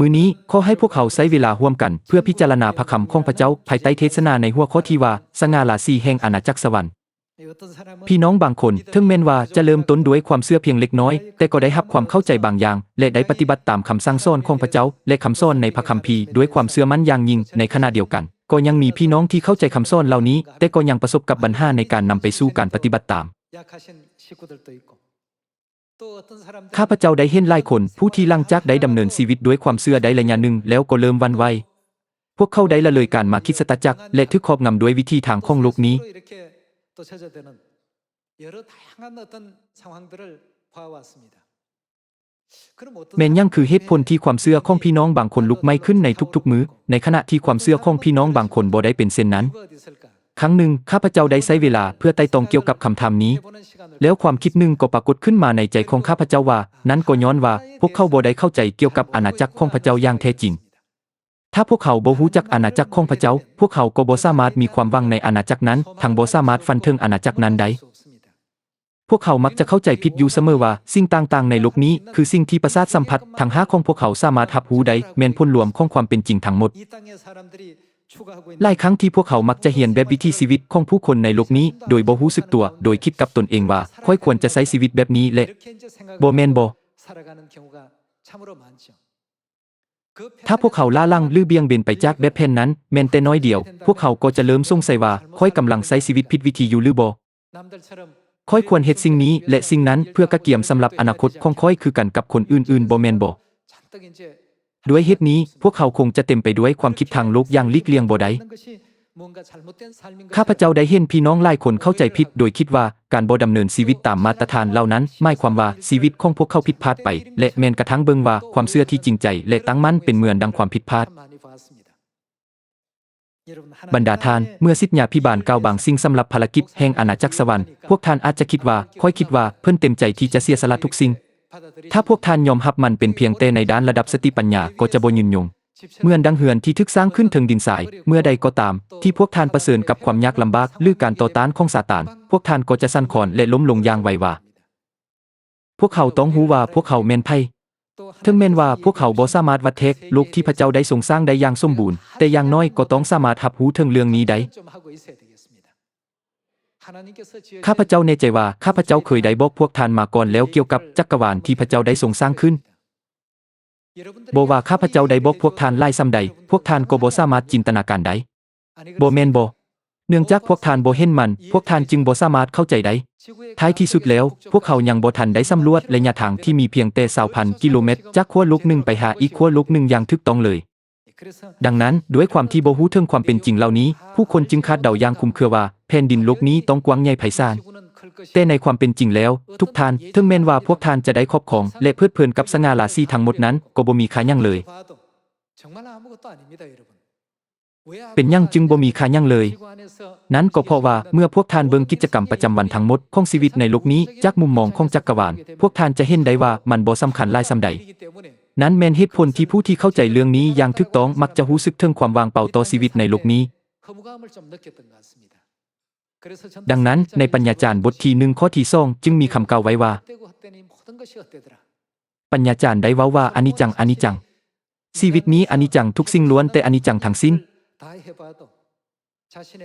ມື້ນີ້ ຂໍໃຫ້ພວກເຮົາໃຊ້ເວລາຮ່ວມກັນ ເພື່ອພິຈາລະນາພະຄຳຂອງພະເຈົ້າ ພາຍໃຕ້ເທດສະນາໃນຫົວຂໍ້ທີ່ວ່າ ສະຫງ່າລາສີແຫ່ງອານາຈັກສະຫວັນ. ພີ່ນ້ອງບາງຄົນ ເຖິງແມ່ນວ່າຈະເລີ່ມຕົ້ນດ້ວຍຄວາມເຊື່ອພຽງເລັກນ້ອຍ, ແຕ່ກໍໄດ້ຮັບຄວາມເຂົ້າໃຈບາງຢ່າງ ແລະ ໄດ້ປະຕິບັດຕາມຄຳສັ່ງສອນຂອງພະເຈົ້າ ແລະ ຄຳສອນໃນພະຄຳພີດ້ວຍຄວາມເຊື່ອໝັ້ນຢ່າງຍິ່ງ. ໃນຂະນະດຽວກັນ, ກໍຍັງມີພີ່ນ້ອງທີ່ເຂົ້າໃຈຄຳສອນເຫຼົ່ານີ້, ແຕ່ກໍຍັງປະສົບກັບບັນຫາໃນການນຳໄປສູ່ການປະຕິບັດຕາມ. ຂ້າພະເຈົ້າໄດ້ເຫັນຫຼາຍຄົນ ຜູ້ທີ່ຫຼັງຈາກໄດ້ດຳເນີນຊີວິດດ້ວຍຄວາມເຊື່ອໄດ້ໄລຍະໜຶ່ງແລ້ວກໍເລີ່ມຫວັ່ນໄຫວ. ພວກເຂົາໄດ້ລະເລີຍການມາຄຣິສຕະຈັກ ແລະ ຖືກຄອບງຳດ້ວຍວິທີທາງຂອງໂລກນີ້. ແມ່ນຫຍັງຄືເຫດຜົນທີ່ຄວາມເຊື່ອຂອງພີ່ນ້ອງບາງຄົນລຸກໄໝ້ຂຶ້ນໃນທຸກໆມື້, ໃນຂະນະທີ່ຄວາມເຊື່ອຂອງພີ່ນ້ອງບາງຄົນບໍ່ໄດ້ເປັນເຊັ່ນນັ້ນ? ຄັ້ງໜຶ່ງ ຂ້າພະເຈົ້າໄດ້ໃຊ້ເວລາເພື່ອໄຕ່ຕອງກ່ຽວກັບຄຳຖາມນີ້, ແລ້ວຄວາມຄິດໜຶ່ງກໍປາກົດຂຶ້ນມາໃນໃຈຂອງຂ້າພະເຈົ້າວ່າ, ນັ້ນກໍຍ້ອນວ່າພວກເຂົາບໍ່ໄດ້ເຂົ້າໃຈກ່ຽວກັບອານາຈັກຂອງພະເຈົ້າຢ່າງແທ້ຈິງ. ຖ້າພວກເຮົາບໍ່ຮູ້ຈັກອານາຈັກຂອງພະເຈົ້າ, ພວກເຮົາກໍບໍ່ສາມາດມີຄວາມຫວັງໃນອານາຈັກນັ້ນ, ທັງບໍ່ສາມາດຝັນເຖິງອານາຈັກນັ້ນໄດ້. ພວກເຮົາມັກຈະເຂົ້າໃຈຜິດຢູ່ສະເໝີວ່າ ສິ່ງຕ່າງໆໃນໂລກນີ້ ຄືສິ່ງທີ່ປະສາດສຳຜັດທັງຫ້າຂອງພວກເຮົາສາມາດຮັບຮູ້ໄດ້ ແມ່ນຜົນລວມຂອງຄວາມເປັນຈິງທັງໝົດ. ຫຼາຍຄັ້ງທີ່ພວກເຮົາມັກຈະຮຽນແບບວິຖີຊີວິດຂອງຜູ້ຄົນໃນໂລກນີ້ ໂດຍບໍ່ຮູ້ສຶກຕົວ, ໂດຍຄິດກັບຕົນເອງວ່າ ຂ້ອຍຄວນຈະໃຊ້ຊີວິດແບບນີ້ແຫຼະ, ບໍ່ແມ່ນບໍ? ຖ້າພວກເຮົາລ້າຫຼັງ ຫຼື ບ່ຽງເບັນໄປຈາກແບບແຜນນັ້ນແມ່ນແຕ່ໜ້ອຍດຽວ, ພວກເຮົາກໍຈະເລີ່ມສົງໄສວ່າ ຂ້ອຍກຳລັງໃຊ້ຊີວິດຜິດວິທີຢູ່ຫຼືບໍ່? ຂ້ອຍຄວນເຮັດສິ່ງນີ້ ແລະ ສິ່ງນັ້ນ ເພື່ອກະກຽມສຳລັບອະນາຄົດຂອງຂ້ອຍຄືກັນກັບຄົນອື່ນໆ ບໍ່ແມ່ນບໍ? ດ້ວຍເຫດນີ້, ພວກເຮົາຄົງຈະເຕັມໄປດ້ວຍຄວາມຄິດທາງໂລກຢ່າງຫຼີກລ່ຽງບໍ່ໄດ້. ຂ້າພະເຈົ້າໄດ້ເຫັນພີ່ນ້ອງຫຼາຍຄົນເຂົ້າໃຈຜິດໂດຍຄິດວ່າ ການບໍ່ດຳເນີນຊີວິດຕາມມາດຕະຖານເຫຼົ່ານັ້ນ ໝາຍຄວາມວ່າຊີວິດຂອງພວກເຂົາຜິດພາດໄປ ແລະ ແມ່ນກະທັ່ງເບິ່ງວ່າຄວາມເຊື່ອທີ່ຈິງໃຈ ແລະ ຕັ້ງໝັ້ນເປັນເໝືອນດັ່ງຄວາມຜິດພາດ. ບັນດາທ່ານ, ເມື່ອສິດຍາພິບານກ່າວບາງສິ່ງສຳລັບພາລະກິດແຫ່ງອານາຈັກສະຫວັນ, ພວກທ່ານອາດຈະຄິດວ່າ ຂ້ອຍຄິດວ່າເພິ່ນເຕັມໃຈທີ່ຈະເສຍສະຫຼະທຸກສິ່ງ. ຖ້າພວກທ່ານຍອມຮັບມັນເປັນພຽງແຕ່ໃນດ້ານລະດັບສະຕິປັນຍາ ກໍຈະບໍ່ຍືນຍົງ. ເໝືອນດັ່ງເຮືອນທີ່ຖືກສ້າງຂຶ້ນເທິງດິນຊາຍ, ເມື່ອໃດກໍຕາມທີ່ພວກທ່ານປະເຊີນກັບຄວາມຍາກລຳບາກ ຫຼື ການຕໍ່ຕ້ານຂອງຊາຕານ, ພວກທ່ານກໍຈະສັ່ນຄອນ ແລະ ລົ້ມລົງຢ່າງໄວວາ. ພວກເຮົາຕ້ອງຮູ້ວ່າພວກເຮົາແມ່ນໃຜ. ເຖິງແມ່ນວ່າພວກເຮົາບໍ່ສາມາດວັດແທກໂລກທີ່ພະເຈົ້າໄດ້ຊົງສ້າງໄດ້ຢ່າງສົມບູນ, ແຕ່ຢ່າງໜ້ອຍກໍຕ້ອງສາມາດຮັບຮູ້ເຖິງເລື່ອງນີ້ໄດ້. ຂ້າພະເຈົ້າແນ່ໃຈວ່າ ຂ້າພະເຈົ້າເຄີຍໄດ້ບອກພວກທ່ານມາກ່ອນແລ້ວກ່ຽວກັບຈັກກະວານທີ່ພະເຈົ້າໄດ້ຊົງສ້າງຂຶ້ນ. ບໍ່ວ່າຂ້າພະເຈົ້າໄດ້ບອກພວກທ່ານຫຼາຍສ່ຳໃດ, ພວກທ່ານກໍບໍ່ສາມາດຈິນຕະນາການໄດ້. ບໍ່ແມ່ນບໍ? ເນື່ອງຈາກພວກທ່ານບໍ່ເຫັນມັນ, ພວກທ່ານຈຶ່ງບໍ່ສາມາດເຂົ້າໃຈໄດ້. ທ້າຍທີ່ສຸດແລ້ວ, ພວກເຮົາຍັງບໍ່ທັນໄດ້ສຳຫຼວດໄລຍະທາງທີ່ມີພຽງແຕ່ຊາວພັນກິໂລແມັດ ຈາກຂົ້ວໂລກໜຶ່ງໄປຫາອີກຂົ້ວໂລກໜຶ່ງຢ່າງຖືກຕ້ອງເລີຍ. ດັ່ງນັ້ນ, ດ້ວຍຄວາມທີ່ບໍ່ຮູ້ເຖິງຄວາມເປັນຈິງເຫຼົ່ານີ້, ຜູ້ຄົນຈຶ່ງຄາດເດົາຢ່າງຄຸມເຄືອວ່າ ແຜ່ນດິນໂລກນີ້ຕ້ອງກວ້າງໃຫຍ່ໄພສານ. ແຕ່ໃນຄວາມເປັນຈິງແລ້ວ, ທຸກທ່ານ, ເຖິງແມ່ນວ່າພວກທ່ານຈະໄດ້ຄອບຄອງ ແລະ ເພີດເພີນກັບສະຫງ່າລາສີທັງໝົດນັ້ນ, ກໍບໍ່ມີຄ່າຫຍັງເລີຍ. ເປັນຫຍັງຈຶ່ງບໍ່ມີຄ່າຫຍັງເລີຍ? ນັ້ນກໍເພາະວ່າເມື່ອພວກທ່ານເບິ່ງກິດຈະກຳປະຈຳວັນທັງໝົດຂອງຊີວິດໃນໂລກນີ້ຈາກມຸມມອງຂອງຈັກກະວານ, ພວກທ່ານຈະເຫັນໄດ້ວ່າມັນບໍ່ສຳຄັນຫຼາຍສ່ຳໃດ. ນັ້ນແມ່ນເຫດຜົນທີ່ຜູ້ທີ່ເຂົ້າໃຈເລື່ອງນີ້ຢ່າງຖືກຕ້ອງມັກຈະຮູ້ສຶກເຖິງຄວາມວ່າງເປົ່າຕໍ່ຊີວິດໃນໂລກນີ້. ດັ່ງນັ້ນ, ໃນປັນຍາຈານບົດທີໜຶ່ງ ຂໍ້ທີສອງ ຈຶ່ງມີຄຳກ່າວໄວ້ວ່າ, ປັນຍາຈານໄດ້ເວົ້າວ່າ ອະນິດຈັງ ອະນິດຈັງ. ຊີວິດນີ້ອະນິດຈັງ, ທຸກສິ່ງລ້ວນແຕ່ອະນິດຈັງທັງສິ້ນ.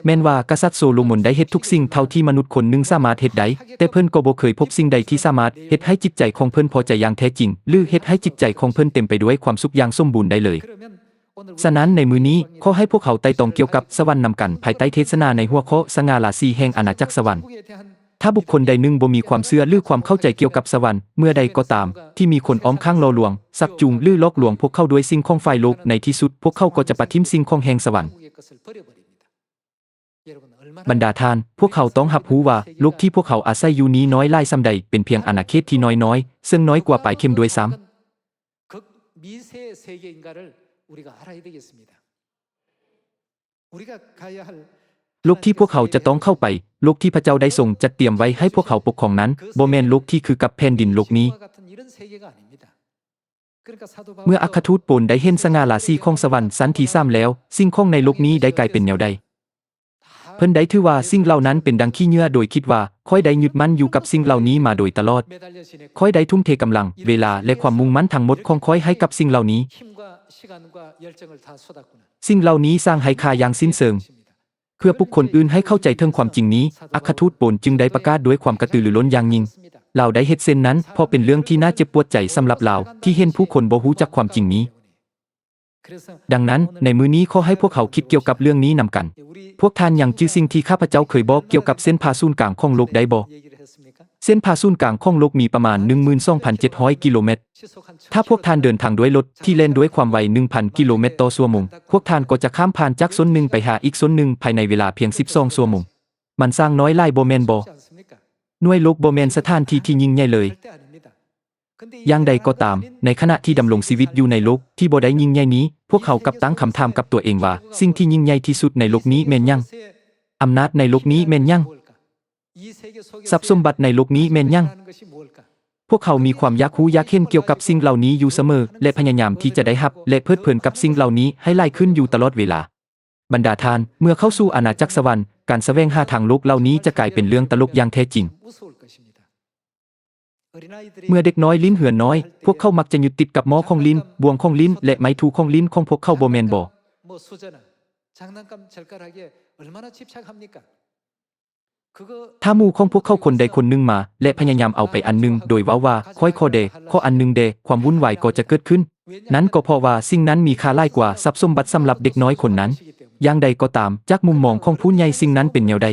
ແມ່ນວ່າກະສັດໂຊໂລມົນໄດ້ເຮັດທຸກສິ່ງເທົ່າທີ່ມະນຸດຄົນໜຶ່ງສາມາດເຮັດໄດ້, ແຕ່ເພິ່ນກໍບໍ່ເຄີຍພົບສິ່ງໃດທີ່ສາມາດເຮັດໃຫ້ຈິດໃຈຂອງເພິ່ນພໍໃຈຢ່າງແທ້ຈິງ ຫຼື ເຮັດໃຫ້ຈິດໃຈຂອງເພິ່ນເຕັມໄປດ້ວຍຄວາມສຸກຢ່າງສົມບູນໄດ້ເລີຍ. ສະນັ້ນໃນມື້ນີ້, ຂໍໃຫ້ພວກເຮົາໄຕ່ຕອງກ່ຽວກັບສະຫວັນນຳກັນ ພາຍໃຕ້ເທດສະໜາໃນຫົວຂໍ້ ສະຫງ່າລາສີແຫ່ງອານາຈັກສະຫວັນ. ຖ້າບຸກຄົນໃດໜຶ່ງບໍ່ມີຄວາມເຊື່ອ ຫຼື ຄວາມເຂົ້າໃຈກ່ຽວກັບສະຫວັນ, ເມື່ອໃດກໍຕາມທີ່ມີຄົນອ້ອມຂ້າງຫຼໍ່ລວງ, ຊັກຈູງ ຫຼື ຫຼອກລວງພວກເຂົາດ້ວຍສິ່ງຂອງຝ່າຍໂລກ, ໃນທີ່ສຸດພວກເຂົາກໍຈະປະຖິ້ມສິ່ງຂອງແຫ່ງສະຫວັນ. ບັນດາທ່ານ, ພວກເຮົາຕ້ອງຮັບຮູ້ວ່າໂລກທີ່ພວກເຮົາອາໄສຢູ່ນີ້ນ້ອຍຫຼາຍສ່ຳໃດ, ເປັນພຽງອານາເຂດທີ່ນ້ອຍໆ, ເຊິ່ງນ້ອຍກວ່າປາຍເຂັມດ້ວຍຊ້ຳ. ໂລກທີ່ພວກເຮົາຈະຕ້ອງເຂົ້າໄປ, ໂລກທີ່ພະເຈົ້າໄດ້ຊົງຈັດຕຽມໄວ້ໃຫ້ພວກເຮົາປົກຄອງນັ້ນ, ບໍ່ແມ່ນໂລກທີ່ຄືກັບແຜ່ນດິນໂລກນີ້. ເມື່ອອັກຄະທູດໂປນໄດ້ເຫັນສະຫງ່າລາສີຂອງສະຫວັນຊັ້ນທີສາມແລ້ວ, ສິ່ງຂອງໃນໂລກນີ້ໄດ້ກາຍເປັນແນວໃດ? ເພິ່ນໄດ້ຖືວ່າສິ່ງເຫຼົ່ານັ້ນເປັນດັ່ງຂີ້ເຫຍື້ອ ໂດຍຄິດວ່າ ຂ້ອຍໄດ້ຍຶດໝັ້ນຢູ່ກັບສິ່ງເຫຼົ່ານີ້ມາໂດຍຕະຫຼອດ. ຂ້ອຍໄດ້ທຸ່ມເທກຳລັງ, ເວລາ ແລະ ຄວາມມຸ່ງໝັ້ນທັງໝົດຂອງຂ້ອຍໃຫ້ກັບສິ່ງເຫຼົ່ານີ້. ສິ່ງເຫຼົ່ານີ້ສ້າງໃຫ້ຂ້າຢ່າງສິ້ນເຊີງ. ເພື່ອປຸກຄົນອື່ນໃຫ້ເຂົ້າໃຈເຖິງຄວາມຈິງນີ້, ອັກຄະທູດໂປນຈຶ່ງໄດ້ປະກາດດ້ວຍຄວາມກະຕືລືລົ້ນຢ່າງຍິ່ງ. ລາວໄດ້ເຮັດເຊັ່ນນັ້ນ ເພາະເປັນເລື່ອງທີ່ໜ້າເຈັບປວດໃຈສຳລັບລາວ ທີ່ເຫັນຜູ້ຄົນບໍ່ຮູ້ຈັກຄວາມຈິງນີ້. ດັ່ງນັ້ນ, ໃນມື້ນີ້ຂໍໃຫ້ພວກເຮົາຄິດກ່ຽວກັບເລື່ອງນີ້ນຳກັນ. ພວກທ່ານຍັງຈື່ສິ່ງທີ່ຂ້າພະເຈົ້າເຄີຍບອກກ່ຽວກັບເສັ້ນຜ່າສູນກາງຂອງໂລກໄດ້ບໍ່? ເສັ້ນຜ່າສູນກາງຂອງໂລກມີປະມານໜຶ່ງໝື່ນສອງພັນເຈັດຮ້ອຍກິໂລແມັດ. ຖ້າພວກທ່ານເດີນທາງດ້ວຍລົດທີ່ແລ່ນດ້ວຍຄວາມໄວໜຶ່ງພັນກິໂລແມັດຕໍ່ຊົ່ວໂມງ, ພວກທ່ານກໍຈະຂ້າມຜ່ານຈາກໂຊນໜຶ່ງໄປຫາອີກໂຊນໜຶ່ງພາຍໃນເວລາພຽງສິບສອງຊົ່ວໂມງ. ມັນຊ່າງນ້ອຍຫຼາຍບໍ່ແມ່ນບໍ່? ໜ່ວຍໂລກບໍ່ແມ່ນສະຖານທີ່ທີ່ຍິ່ງໃຫຍ່ເລີຍ. ຢ່າງໃດກໍຕາມ, ໃນຂະນະທີ່ດຳລົງຊີວິດຢູ່ໃນໂລກທີ່ບໍ່ໄດ້ຍິ່ງໃຫຍ່ນີ້, ພວກເຮົາກັບຕັ້ງຄຳຖາມກັບຕົວເອງວ່າ, ສິ່ງທີ່ຍິ່ງໃຫຍ່ທີ່ສຸດໃນໂລກນີ້ແມ່ນຫຍັງ? ອຳນາດໃນໂລກນີ້ແມ່ນຫຍັງ? ຊັບສົມບັດໃນໂລກນີ້ແມ່ນຫຍັງ? ພວກເຮົາມີຄວາມຢາກຮູ້ຢາກເຫັນກ່ຽວກັບສິ່ງເຫຼົ່ານີ້ຢູ່ສະເໝີ ແລະ ພະຍາຍາມທີ່ຈະໄດ້ຮັບ ແລະ ເພີດເພີນກັບສິ່ງເຫຼົ່ານີ້ໃຫ້ຫຼາຍຂຶ້ນຢູ່ຕະຫຼອດເວລາ. ບັນດາທ່ານ, ເມື່ອເຂົ້າສູ່ອານາຈັກສະຫວັນ, ການສະແຫວງຫາທາງໂລກເຫຼົ່ານີ້ຈະກາຍເປັນເລື່ອງຕະຫຼົກຢ່າງແທ້ຈິງ. ເມື່ອເດັກນ້ອຍຫຼິ້ນເຮືອນ້ອຍ, ພວກເຂົາມັກຈະຍຶດຕິດກັບໝໍ້ຂອງຫຼິ້ນ, ບ່ວງຂອງຫຼິ້ນ ແລະ ໄມ້ຖູຂອງຫຼິ້ນຂອງພວກເຂົາ, ບໍ່ແມ່ນບໍ? ຖ້າໝູ່ຂອງພວກເຂົາຄົນໃດຄົນໜຶ່ງມາ ແລະ ພະຍາຍາມເອົາໄປອັນໜຶ່ງ ໂດຍເວົ້າວ່າ, ຂ້ອຍຂໍແດ່, ຂໍອັນໜຶ່ງແດ່, ຄວາມວຸ້ນວາຍກໍຈະເກີດຂຶ້ນ. ນັ້ນກໍເພາະວ່າສິ່ງນັ້ນມີຄ່າຫຼາຍກວ່າຊັບສົມບັດສຳລັບເດັກນ້ອຍຄົນນັ້ນ. ຢ່າງໃດກໍຕາມ, ຈາກມຸມມອງຂອງຜູ້ໃຫຍ່, ສິ່ງນັ້ນເປັນແນວໃດ?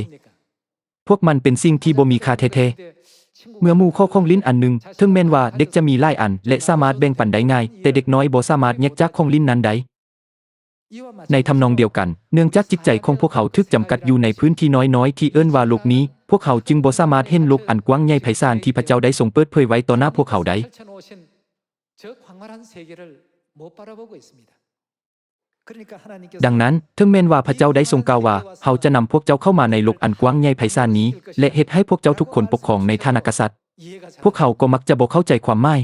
ພວກມັນເປັນສິ່ງທີ່ບໍ່ມີຄ່າແທ້ໆ. ເມື່ອໝູ່ຂໍຂອງຫຼິ້ນອັນໜຶ່ງ, ເຖິງແມ່ນວ່າເດັກຈະມີຫຼາຍອັນ ແລະ ສາມາດແບ່ງປັນໄດ້ງ່າຍ, ແຕ່ເດັກນ້ອຍບໍ່ສາມາດແຍກຈາກຂອງຫຼິ້ນນັ້ນໄດ້. ໃນທຳນອງດຽວກັນ, ເນື່ອງຈາກຈິດໃຈຂອງພວກເຮົາຖືກຈຳກັດຢູ່ໃນພື້ນທີ່ນ້ອຍໆທີ່ເອີ້ນວ່າໂລກນີ້, ພວກເຮົາຈຶ່ງບໍ່ສາມາດເຫັນໂລກອັນກວ້າງໃຫຍ່ໄພສານທີ່ພະເຈົ້າໄດ້ຊົງເປີດເຜີຍໄວ້ຕໍ່ໜ້າພວກເຮົາໄດ້. ດັ່ງນັ້ນ, ເຖິງແມ່ນວ່າພະເຈົ້າໄດ້ຊົງກ່າວວ່າ, ເຮົາຈະນຳພວກເຈົ້າເຂົ້າມາໃນໂລກອັນກວ້າງໃຫຍ່ໄພສານນີ້ ແລະ ເຮັດໃຫ້ພວກເຈົ້າທຸກຄົນປົກຄອງໃນຖານະກະສັດ, ພວກເຮົາກໍມັກຈະບໍ່ເຂົ້າໃຈຄວາມໝາຍ.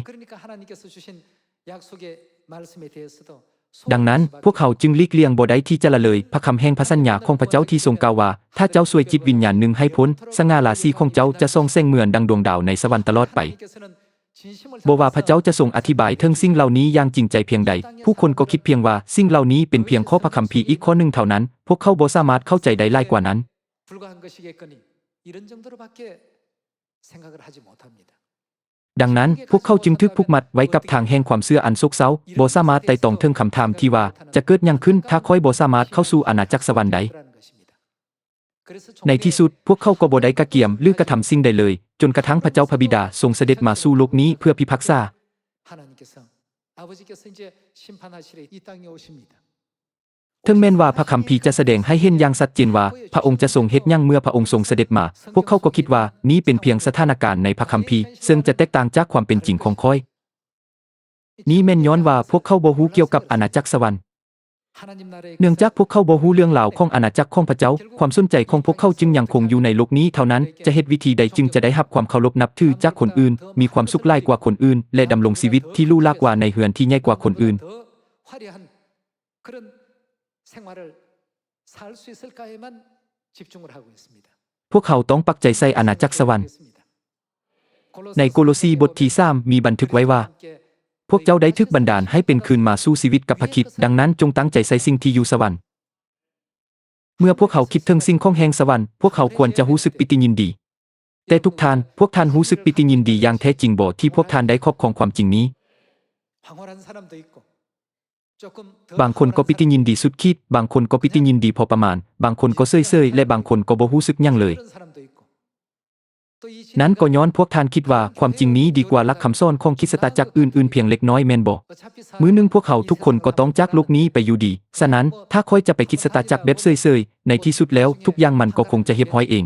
ດັ່ງນັ້ນ, ພວກເຮົາຈຶ່ງຫຼີກລ່ຽງບໍ່ໄດ້ທີ່ຈະລະເລີຍພະຄຳແຫ່ງພະສັນຍາຂອງພະເຈົ້າທີ່ຊົງກ່າວວ່າ, ຖ້າເຈົ້າຊ່ວຍຈິດວິນຍານໜຶ່ງໃຫ້ພົ້ນ, ສະຫງ່າລາສີຂອງເຈົ້າຈະສ່ອງແສງເໝືອນດັ່ງດວງດາວໃນສະຫວັນຕະຫຼອດໄປ. ບໍ່ວ່າພະເຈົ້າຈະຊົງອະທິບາຍເຖິງສິ່ງເຫຼົ່ານີ້ຢ່າງຈິງໃຈພຽງໃດ, ຜູ້ຄົນກໍຄິດພຽງວ່າສິ່ງເຫຼົ່ານີ້ເປັນພຽງຂໍ້ພະຄຳພີອີກຂໍ້ໜຶ່ງເທົ່ານັ້ນ, ພວກເຂົາບໍ່ສາມາດເຂົ້າໃຈໄດ້ຫຼາຍກວ່ານັ້ນ. ດັ່ງນັ້ນ, ພວກເຂົາຈຶ່ງຖືກຜູກມັດໄວ້ກັບທາງແຫ່ງຄວາມເຊື່ອອັນໂສກເສົ້າ, ບໍ່ສາມາດໄຕ່ຕອງເຖິງຄຳຖາມທີ່ວ່າ, ຈະເກີດຫຍັງຂຶ້ນຖ້າຂ້ອຍບໍ່ສາມາດເຂົ້າສູ່ອານາຈັກສະຫວັນໄດ້? ໃນທີ່ສຸດ, ພວກເຂົາກໍບໍ່ໄດ້ກະກຽມ ຫຼື ກະທຳສິ່ງໃດເລີຍ, ຈົນກະທັ່ງພະເຈົ້າພະບິດາຊົງສະເດັດມາສູ່ໂລກນີ້ເພື່ອພິພາກສາ. ถึงแม้ว่าพระคัมภีร์จะแสดงให้เห็นอย่างชัดเจนว่าพระองค์จะทรงเฮ็ดหยังเมื่อพระองค์ทรงเสด็จมา, พวกเขาก็คิดว่านี้เป็นเพียงสถานการณ์ในพระคัมภีร์ ซึ่งจะแตกต่างจากความเป็นจริงของข้อย. นี้แม่นย้อนว่าพวกเขาบ่ฮู้เกี่ยวกับอาณาจักรสวรรค์. เนื่องจากพวกเขาบ่ฮู้เรื่องราวของอาณาจักรของพระเจ้า, ความสนใจของพวกเขาจึงยังคงอยู่ในโลกนี้เท่านั้น, จะเฮ็ดวิธีใดจึงจะได้รับความเคารพนับถือจากคนอื่น, มีความสุขหลายกว่าคนอื่น, และดำรงชีวิตที่หรูหรากว่าในเฮือนที่ใหญ่กว่าคนอื่น. 그런 생활을 살 수 있을까에만 집중을 하고 있습니다. พวกเขาต้องปักใจใส่อาณาจักรสวรรค์. ในโกโลสีบทที่สามมีบันทึกไว้ว่า, พวกเจ้าได้ถูกบันดาลให้เป็นคืนมาสู่ชีวิตกับพระคริสต์, ดังนั้นจงตั้งใจใส่สิ่งที่อยู่สวรรค์. เมื่อพวกเขาคิดถึงสิ่งของแห่งสวรรค์, พวกเขาควรจะรู้สึกปิติยินดี. แต่ทุกท่าน, พวกท่านรู้สึกปิติยินดีอย่างแท้จริงบ่ที่พวกท่านได้ครอบครองความจริงนี้? 조금 더 ບາງຄົນກໍປິຕິຍິນດີສຸດຂີດ, ບາງຄົນກໍປິຕິຍິນດີພໍປະມານ, ບາງຄົນກໍເສີຍໆ ແລະ ບາງຄົນກໍບໍ່ຮູ້ສຶກຫຍັງເລີຍ. ນັ້ນກໍຍ້ອນພວກທ່ານຄິດວ່າຄວາມຈິງນີ້ດີກວ່າຫຼັກຄຳສອນຂອງຄຣິສຕະຈັກອື່ນໆພຽງເລັກນ້ອຍແມ່ນບໍ່? ມື້ໜຶ່ງພວກເຮົາທຸກຄົນກໍຕ້ອງຈາກໂລກນີ້ໄປຢູ່ດີ. ສະນັ້ນ, ຖ້າຂ້ອຍຈະໄປຄຣິສຕະຈັກແບບເສີຍໆ, ໃນທີ່ສຸດແລ້ວທຸກຢ່າງມັນກໍຄົງຈະຮຽບຮ້ອຍເອງ.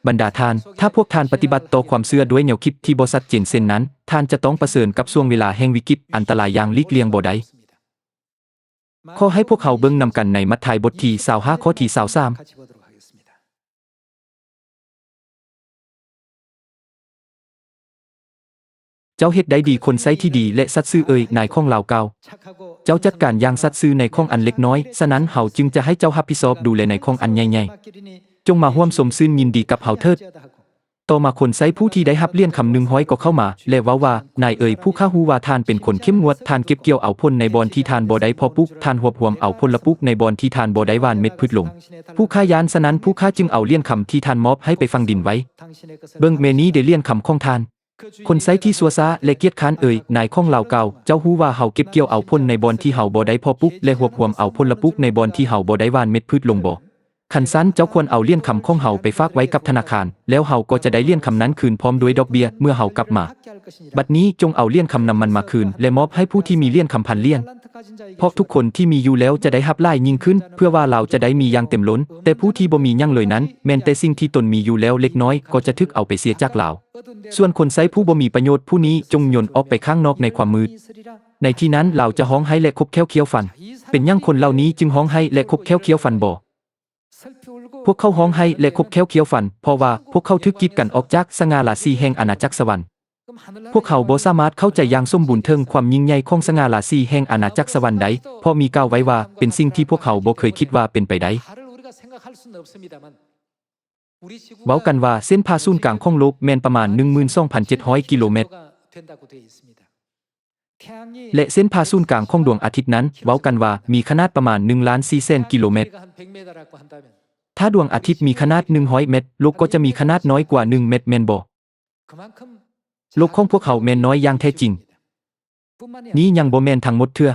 ບັນດາທ່ານ, ຖ້າພວກທ່ານປະຕິບັດຕໍ່ຄວາມເຊື່ອດ້ວຍແນວຄິດທີ່ບໍ່ຊັດເຈນເຊັ່ນນັ້ນ, ທ່ານຈະຕ້ອງປະເຊີນກັບຊ່ວງເວລາແຫ່ງວິກິດ, ອັນຕະລາຍຢ່າງຫຼີກລ່ຽງບໍ່ໄດ້. ຂໍໃຫ້ພວກເຮົາເບິ່ງນຳກັນໃນມັດທາຍບົດທີຊາວຫ້າ ຂໍ້ທີຊາວສາມ. ເຈົ້າເຮັດໄດ້ດີ, ຄົນໃຊ້ທີ່ດີ ແລະ ສັດຊື່ເອີຍນາຍຂອງລາວກ່າວ. ເຈົ້າຈັດການຢ່າງສັດຊື່ໃນຂອງອັນເລັກນ້ອຍ, ສະນັ້ນເຮົາຈຶ່ງຈະໃຫ້ເຈົ້າຮັບຜິດຊອບດູແລໃນຂອງອັນໃຫຍ່ໆ. ຈົ່ງມາຮ່ວມຊົມຊື່ນຍິນດີກັບເຮົາເຖີດ. ຕໍ່ມາຄົນໃຊ້ຜູ້ທີ່ໄດ້ຮັບຫຼຽນຄຳໜຶ່ງຮ້ອຍກໍເຂົ້າມາ ແລະ ເວົ້າວ່າ, ນາຍເອີຍ, ຜູ້ຂ້າຮູ້ວ່າທ່ານເປັນຄົນເຂັ້ມງວດ, ທ່ານເກັບກ່ຽວເອົາຜົນໃນບ່ອນທີ່ທ່ານບໍ່ໄດ້ເພາະປູກ, ທ່ານຮວບຮວມເອົາຜົນລະປູກໃນບ່ອນທີ່ທ່ານບໍ່ໄດ້ຫວ່ານເມັດພືດລົງ. ຜູ້ຂ້າຢ້ານ, ສະນັ້ນຜູ້ຂ້າຈຶ່ງເອົາຫຼຽນຄຳທີ່ທ່ານມອບໃຫ້ໄປຝັງດິນໄວ້. ເບິ່ງແມ່ນີ້ເດຫຼຽນຄຳຂອງທ່ານ. ຄົນໃຊ້ທີ່ຊົ່ວຊ້າ ແລະ ກຽດຄ້ານເອີຍ, ນາຍຂອງລາວກ່າວ, ເຈົ້າຮູ້ວ່າເຮົາເກັບກ່ຽວເອົາຜົນໃນບ່ອນທີ່ເຮົາບໍ່ໄດ້ເພາະປູກ ແລະ ຮວບຮວມເອົາຜົນລະປູກໃນບ່ອນທີ່ເຮົາບໍ່ໄດ້ຫວ່ານເມັດພືດລົງບໍ? ຄັນຊັ້ນເຈົ້າຄວນເອົາຫຼຽນຄຳຂອງເຮົາໄປຝາກໄວ້ກັບທະນາຄານ, ແລ້ວເຮົາກໍຈະໄດ້ຫຼຽນຄຳນັ້ນຄືນພ້ອມດ້ວຍດອກເບ້ຍເມື່ອເຮົາກັບມາ. ບັດນີ້ຈົ່ງເອົາຫຼຽນຄຳນຳມັນມາຄືນ ແລະ ມອບໃຫ້ຜູ້ທີ່ມີຫຼຽນຄຳພັນຫຼຽນ, ເພາະທຸກຄົນທີ່ມີຢູ່ແລ້ວຈະໄດ້ຮັບຫຼາຍຍິ່ງຂຶ້ນ, ເພື່ອວ່າລາວຈະໄດ້ມີຢ່າງເຕັມລົ້ນ, ແຕ່ຜູ້ທີ່ບໍ່ມີຫຍັງເລີຍນັ້ນ, ແມ່ນແຕ່ສິ່ງທີ່ຕົນມີຢູ່ແລ້ວເລັກນ້ອຍກໍຈະຖືກເອົາໄປເສຍຈາກລາວ. ສ່ວນຄົນໃຊ້ຜູ້ບໍ່ມີປະໂຫຍດຜູ້ນີ້ຈົ່ງໂຍນອອກໄປຂ້າງນອກໃນຄວາມມືດ. ໃນທີ່ນັ້ນລາວຈະຮ້ອງໄຫ້ ແລະ ຂົບແຂ້ວຄ້ຽວຟັນ. ເປັນຫຍັງຄົນເຫຼົ່ານີ້ຈຶ່ງຮ້ອງໄຫ້ ແລະ ຂົບແຂ້ວຄ້ຽວຟັນບໍ? ພວກເຂົາຮ້ອງໄຫ້ ແລະ ຂົບແຂ້ວຄ້ຽວຟັນ ເພາະວ່າພວກເຂົາຖືກກີດກັນອອກຈາກສະຫງ່າລາສີແຫ່ງອານາຈັກສະຫວັນ. ພວກເຂົາບໍ່ສາມາດເຂົ້າໃຈຢ່າງສົມບູນເຖິງຄວາມຍິ່ງໃຫຍ່ຂອງສະຫງ່າລາສີແຫ່ງອານາຈັກສະຫວັນໄດ້, ເພາະມີກ່າວໄວ້ວ່າເປັນສິ່ງທີ່ພວກເຂົາບໍ່ເຄີຍຄິດວ່າເປັນໄປໄດ້. ເວົ້າກັນວ່າເສັ້ນຜ່າສູນກາງຂອງໂລກແມ່ນປະມານໜຶ່ງໝື່ນສອງພັນເຈັດຮ້ອຍກິໂລແມັດ ແລະ ເສັ້ນຜ່າສູນກາງຂອງດວງອາທິດນັ້ນ ເວົ້າກັນວ່າມີຂະໜາດປະມານໜຶ່ງລ້ານສີ່ແສນກິໂລແມັດ. ຖ້າດວງອາທິດມີຂະໜາດໜຶ່ງຮ້ອຍແມັດ, ໂລກກໍຈະມີຂະໜາດນ້ອຍກວ່າໜຶ່ງແມັດແມ່ນບໍ່? ໂລກຂອງພວກເຮົາແມ່ນນ້ອຍຢ່າງແທ້ຈິງ. ນີ້ຍັງບໍ່ແມ່ນທັງໝົດເທື່ອ.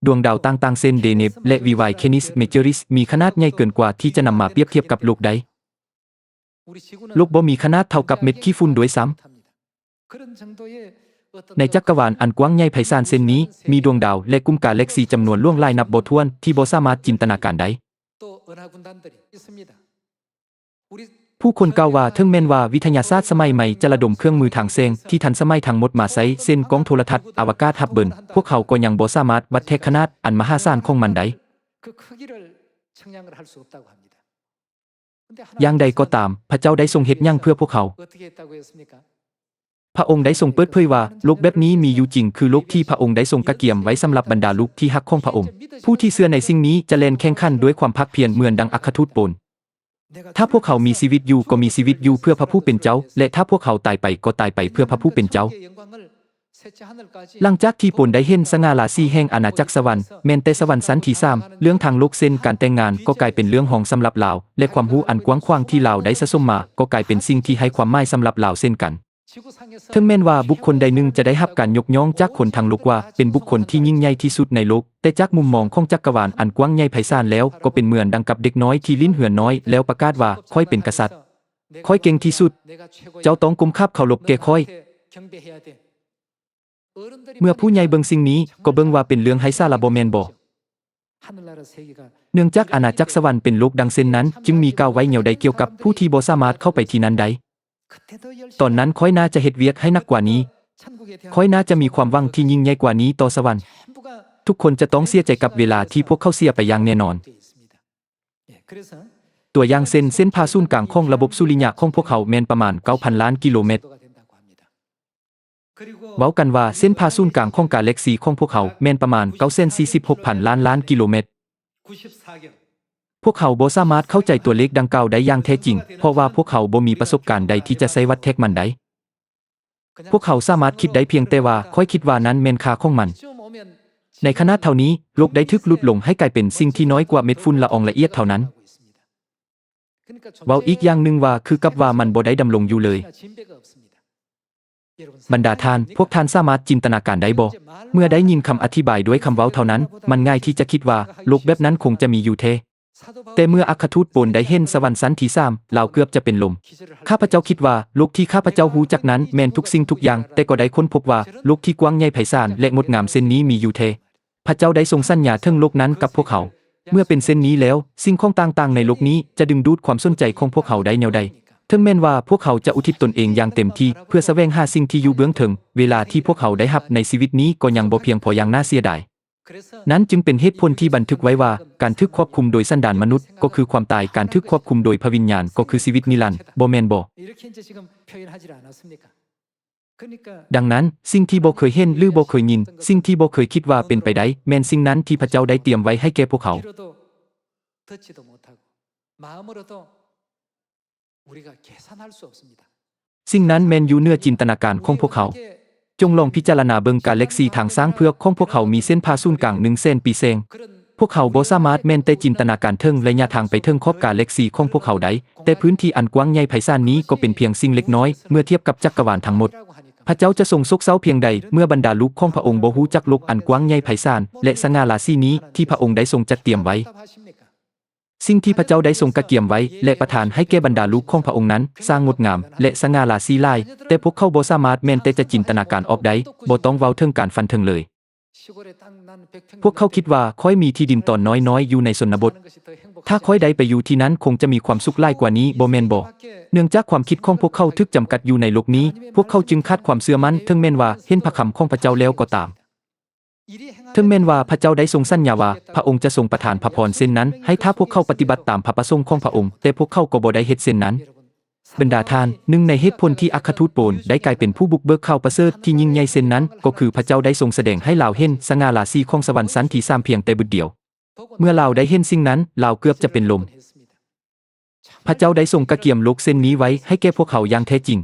ດວງດາວຕ່າງໆ ເຊັ່ນ Deneb ແລະ Vivae Canis Majoris ມີຂະໜາດໃຫຍ່ເກີນກວ່າທີ່ຈະນຳມາປຽບທຽບກັບໂລກໄດ້. ໂລກບໍ່ມີຂະໜາດເທົ່າກັບເມັດຂີ້ຝຸ່ນດ້ວຍຊ້ຳ. ໃນຈັກກະວານອັນກວ້າງໃຫຍ່ໄພສານເຊັ່ນນີ້, ມີດວງດາວ ແລະ ກຸ່ມກາແລັກຊີຈຳນວນຫຼວງຫຼາຍນັບບໍ່ຖ້ວນທີ່ບໍ່ສາມາດຈິນຕະນາການໄດ້. ຜູ້ຄົນກ່າວວ່າ ເຖິງແມ່ນວ່າວິທະຍາສາດສະໄໝໃໝ່ຈະລະດົມເຄື່ອງມືທາງແສງທີ່ທັນສະໄໝທັງໝົດມາໃຊ້, ເຊັ່ນ ກ້ອງໂທລະທັດ, ອາວະກາດຮັບເບີນ, ພວກເຂົາກໍຍັງບໍ່ສາມາດວັດແທກຂະໜາດອັນມະຫາສານຂອງມັນໄດ້. ຢ່າງໃດກໍຕາມ, ພະເຈົ້າໄດ້ຊົງເຮັດຫຍັງເພື່ອພວກເຮົາ? ພະອົງໄດ້ຊົງເປີດເຜີຍວ່າ ໂລກແບບນີ້ມີຢູ່ຈິງ, ຄືໂລກທີ່ພະອົງໄດ້ຊົງກະກຽມໄວ້ສຳລັບບັນດາລູກທີ່ຮັກຂອງພະອົງ. ຜູ້ທີ່ເຊື່ອໃນສິ່ງນີ້ຈະແລ່ນແຂ່ງຂັນດ້ວຍຄວາມພາກພຽນເໝືອນດັ່ງອັກຄະທູດໂປນ. ຖ້າພວກເຮົາມີຊີວິດຢູ່ກໍມີຊີວິດຢູ່ເພື່ອພະຜູ້ເປັນເຈົ້າ, ແລະ ຖ້າພວກເຮົາຕາຍໄປກໍຕາຍໄປເພື່ອພະຜູ້ເປັນເຈົ້າ. ຫຼັງຈາກທີ່ໂປນໄດ້ເຫັນສະຫງ່າລາສີແຫ່ງອານາຈັກສະຫວັນ, ແມ່ນແຕ່ສະຫວັນຊັ້ນທີສາມ, ເລື່ອງທາງໂລກເຊັ່ນການແຕ່ງງານກໍກາຍເປັນເລື່ອງຮອງສຳລັບລາວ, ແລະ ຄວາມຮູ້ອັນກວ້າງຂວາງທີ່ລາວໄດ້ສະສົມມາກໍກາຍເປັນສິ່ງທີ່ໄຮ້ຄວາມໝາຍສຳລັບລາວເຊັ່ນກັນ. ເຖິງແມ່ນວ່າບຸກຄົນໃດໜຶ່ງຈະໄດ້ຮັບການຍົກຍ້ອງຈາກຄົນທັງໂລກວ່າເປັນບຸກຄົນທີ່ຍິ່ງໃຫຍ່ທີ່ສຸດໃນໂລກ, ແຕ່ຈາກມຸມມອງຂອງຈັກກະວານອັນກວ້າງໃຫຍ່ໄພສານແລ້ວ, ກໍເປັນເໝືອນດັ່ງກັບເດັກນ້ອຍທີ່ຫຼິ້ນເຮືອນ້ອຍແລ້ວປະກາດວ່າ ຂ້ອຍເປັນກະສັດ. ຂ້ອຍເກັ່ງທີ່ສຸດ. ເຈົ້າຕ້ອງກົ້ມຂາບເຄົາລົບແກ່ຂ້ອຍ. ເມື່ອຜູ້ໃຫຍ່ເບິ່ງສິ່ງນີ້, ກໍເບິ່ງວ່າເປັນເລື່ອງໄຮ້ສາລະບໍ່ແມ່ນບໍ? ເນື່ອງຈາກອານາຈັກສະຫວັນເປັນໂລກດັງເຊັ່ນນັ້ນ, ຈຶ່ງມີກ່າວໄວ້ແນວໃດກ່ຽວກັບຜູ້ທີ່ບໍ່ສາມາດເຂົ້າໄປທີ່ນັ້ນໄດ້? ຕອນນັ້ນຂ້ອຍໜ້າຈະເຮັດວຽກໃຫ້ໜັກກວ່ານີ້. ຂ້ອຍໜ້າຈະມີຄວາມຫວັງທີ່ຍິ່ງໃຫຍ່ກວ່ານີ້ຕໍ່ສະຫວັນ. ທຸກຄົນຈະຕ້ອງເສຍໃຈກັບເວລາທີ່ພວກເຂົາເສຍໄປຢ່າງແນ່ນອນ. ຕົວຢ່າງເຊັ່ນ, ເສັ້ນຜ່າສູນກາງຂອງລະບົບສຸລິຍະຂອງພວກເຮົາແມ່ນປະມານເກົ້າພັນລ້ານກິໂລແມັດ. ເວົ້າກັນວ່າເສັ້ນຜ່າສູນກາງຂອງກາແລັກຊີຂອງພວກເຮົາແມ່ນປະມານເກົ້າແສນສີ່ສິບຫົກພັນລ້ານລ້ານກິໂລແມັດ. ພວກເຮົາບໍ່ສາມາດເຂົ້າໃຈຕົວເລກດັ່ງກ່າວໄດ້ຢ່າງແທ້ຈິງ, ເພາະວ່າພວກເຮົາບໍ່ມີປະສົບການໃດທີ່ຈະໃຊ້ວັດແທກມັນໄດ້. ພວກເຮົາສາມາດຄິດໄດ້ພຽງແຕ່ວ່າ ຂ້ອຍຄິດວ່ານັ້ນແມ່ນຄ່າຂອງມັນ. ໃນຂະນະເທົ່ານີ້, ໂລກໄດ້ຖືກຫຼຸດລົງໃຫ້ກາຍເປັນສິ່ງທີ່ນ້ອຍກວ່າເມັດຝຸ່ນລະອອງລະອຽດເທົ່ານັ້ນ. ເວົ້າອີກຢ່າງໜຶ່ງວ່າ ຄືກັບວ່າມັນບໍ່ໄດ້ດຳລົງຢູ່ເລີຍ. ບັນດາທ່ານ, ພວກທ່ານສາມາດຈິນຕະນາການໄດ້ບໍ່? ເມື່ອໄດ້ຍິນຄຳອະທິບາຍດ້ວຍຄຳເວົ້າເທົ່ານັ້ນ, ມັນງ່າຍທີ່ຈະຄິດວ່າໂລກແບບນັ້ນຄົງຈະມີຢູ່ແທ້. ແຕ່ເມື່ອອັກຄະທູດໂປນໄດ້ເຫັນສະຫວັນຊັ້ນທີສາມ, ລາວເກືອບຈະເປັນລົມ. ຂ້າພະເຈົ້າຄິດວ່າໂລກທີ່ຂ້າພະເຈົ້າຮູ້ຈັກນັ້ນແມ່ນທຸກສິ່ງທຸກຢ່າງ, ແຕ່ກໍໄດ້ຄົ້ນພົບວ່າໂລກທີ່ກວ້າງໃຫຍ່ໄພສານ ແລະ ງົດງາມເຊັ່ນນີ້ມີຢູ່ແທ້. ພະເຈົ້າໄດ້ຊົງສັນຍາເຖິງໂລກນັ້ນກັບພວກເຮົາ. ເມື່ອເປັນເຊັ່ນນີ້ແລ້ວ, ສິ່ງຂອງຕ່າງໆໃນໂລກນີ້ຈະດຶງດູດຄວາມສົນໃຈຂອງພວກເຮົາໄດ້ແນວໃດ? ເຖິງແມ່ນວ່າພວກເຮົາຈະອຸທິດຕົນເອງຢ່າງເຕັມທີ່ເພື່ອສະແຫວງຫາສິ່ງທີ່ຢູ່ເບື້ອງເທິງ, ເວລາທີ່ພວກເຮົາໄດ້ຮັບໃນຊີວິດນີ້ກໍຍັງບໍ່ພຽງພໍຢ່າງໜ້າເສຍດາຍ. ນັ້ນຈຶ່ງເປັນເຫດຜົນທີ່ບັນທຶກໄວ້ວ່າ ການຖືກຄວບຄຸມໂດຍສັນດານມະນຸດກໍຄືຄວາມຕາຍ, ການຖືກຄວບຄຸມໂດຍພະວິນຍານກໍຄືຊີວິດນິລັນ, ບໍ່ແມ່ນບໍ? ດັ່ງນັ້ນ, ສິ່ງທີ່ບໍ່ເຄີຍເຫັນ ຫຼື ບໍ່ເຄີຍຍິນ, ສິ່ງທີ່ບໍ່ເຄີຍຄິດວ່າເປັນໄປໄດ້, ແມ່ນສິ່ງນັ້ນທີ່ພະເຈົ້າໄດ້ຕຽມໄວ້ໃຫ້ແກ່ພວກເຮົາ. สิ่งนั้นแม่นอยู่เหนือจินตนาการของพวกเขา จงลองพิจารณาเบิ่งกาแล็กซีทางช้างเผือกของพวกเขามีเส้นผ่าศูนย์กลางหนึ่งแสนปีแสง พวกเขาบ่สามารถแม้นแต่จินตนาการถึงระยะทางไปถึงขอบกาแล็กซีของพวกเขาได้ แต่พื้นที่อันกว้างใหญ่ไพศาลนี้ก็เป็นเพียงสิ่งเล็กน้อยเมื่อเทียบกับจักรวาลทั้งหมด พระเจ้าจะทรงโศกเศร้าเพียงใดเมื่อบรรดาลูกของพระองค์บ่ฮู้จักโลกอันกว้างใหญ่ไพศาลและสง่าราศีนี้ที่พระองค์ได้ทรงจัดเตรียมไว้ สิ่งที่พระเจ้าได้ทรงกะเกียมไว้และประทานให้แก่บรรดาลูกของพระองค์นั้น ช่างงดงามและสง่าราศีหลาย แต่พวกเขาบ่สามารถแม้นแต่จะจินตนาการออกได้ บ่ต้องเว้าถึงการฝันถึงเลย พวกเขาคิดว่า ข้อยมีที่ดินตอนน้อยๆ อยู่ในชนบท ถ้าข้อยได้ไปอยู่ที่นั่นคงจะมีความสุขหลายกว่านี้ บ่แม่นบ่? เนื่องจากความคิดของพวกเขาถูกจำกัดอยู่ในโลกนี้ พวกเขาจึงขาดความเชื่อมั่น ถึงแม้นว่าเห็นพระคำของพระเจ้าแล้วก็ตาม ถึงแม้นว่าพระเจ้าได้ทรงสัญญาว่าพระองค์จะทรงประทานพระพรเช่นนั้นให้ถ้าพวกเขาปฏิบัติตามพระประสงค์ของพระองค์ แต่พวกเขาก็บ่ได้เฮ็ดเช่นนั้น บรรดาท่าน หนึ่งในเหตุผลที่อัครทูตโปลได้กลายเป็นผู้บุกเบิกข่าวประเสริฐที่ยิ่งใหญ่เช่นนั้น ก็คือพระเจ้าได้ทรงแสดงให้ลาวเห็นสง่าราศีของสวรรค์ชั้นที่สามเพียงแต่บุดเดียว เมื่อลาวได้เห็นสิ่งนั้น ลาวเกือบจะเป็นลม พระเจ้าได้ทรงกะเกียมโลกเส้นนี้ไว้ให้แก่พวกเขาอย่างแท้จริง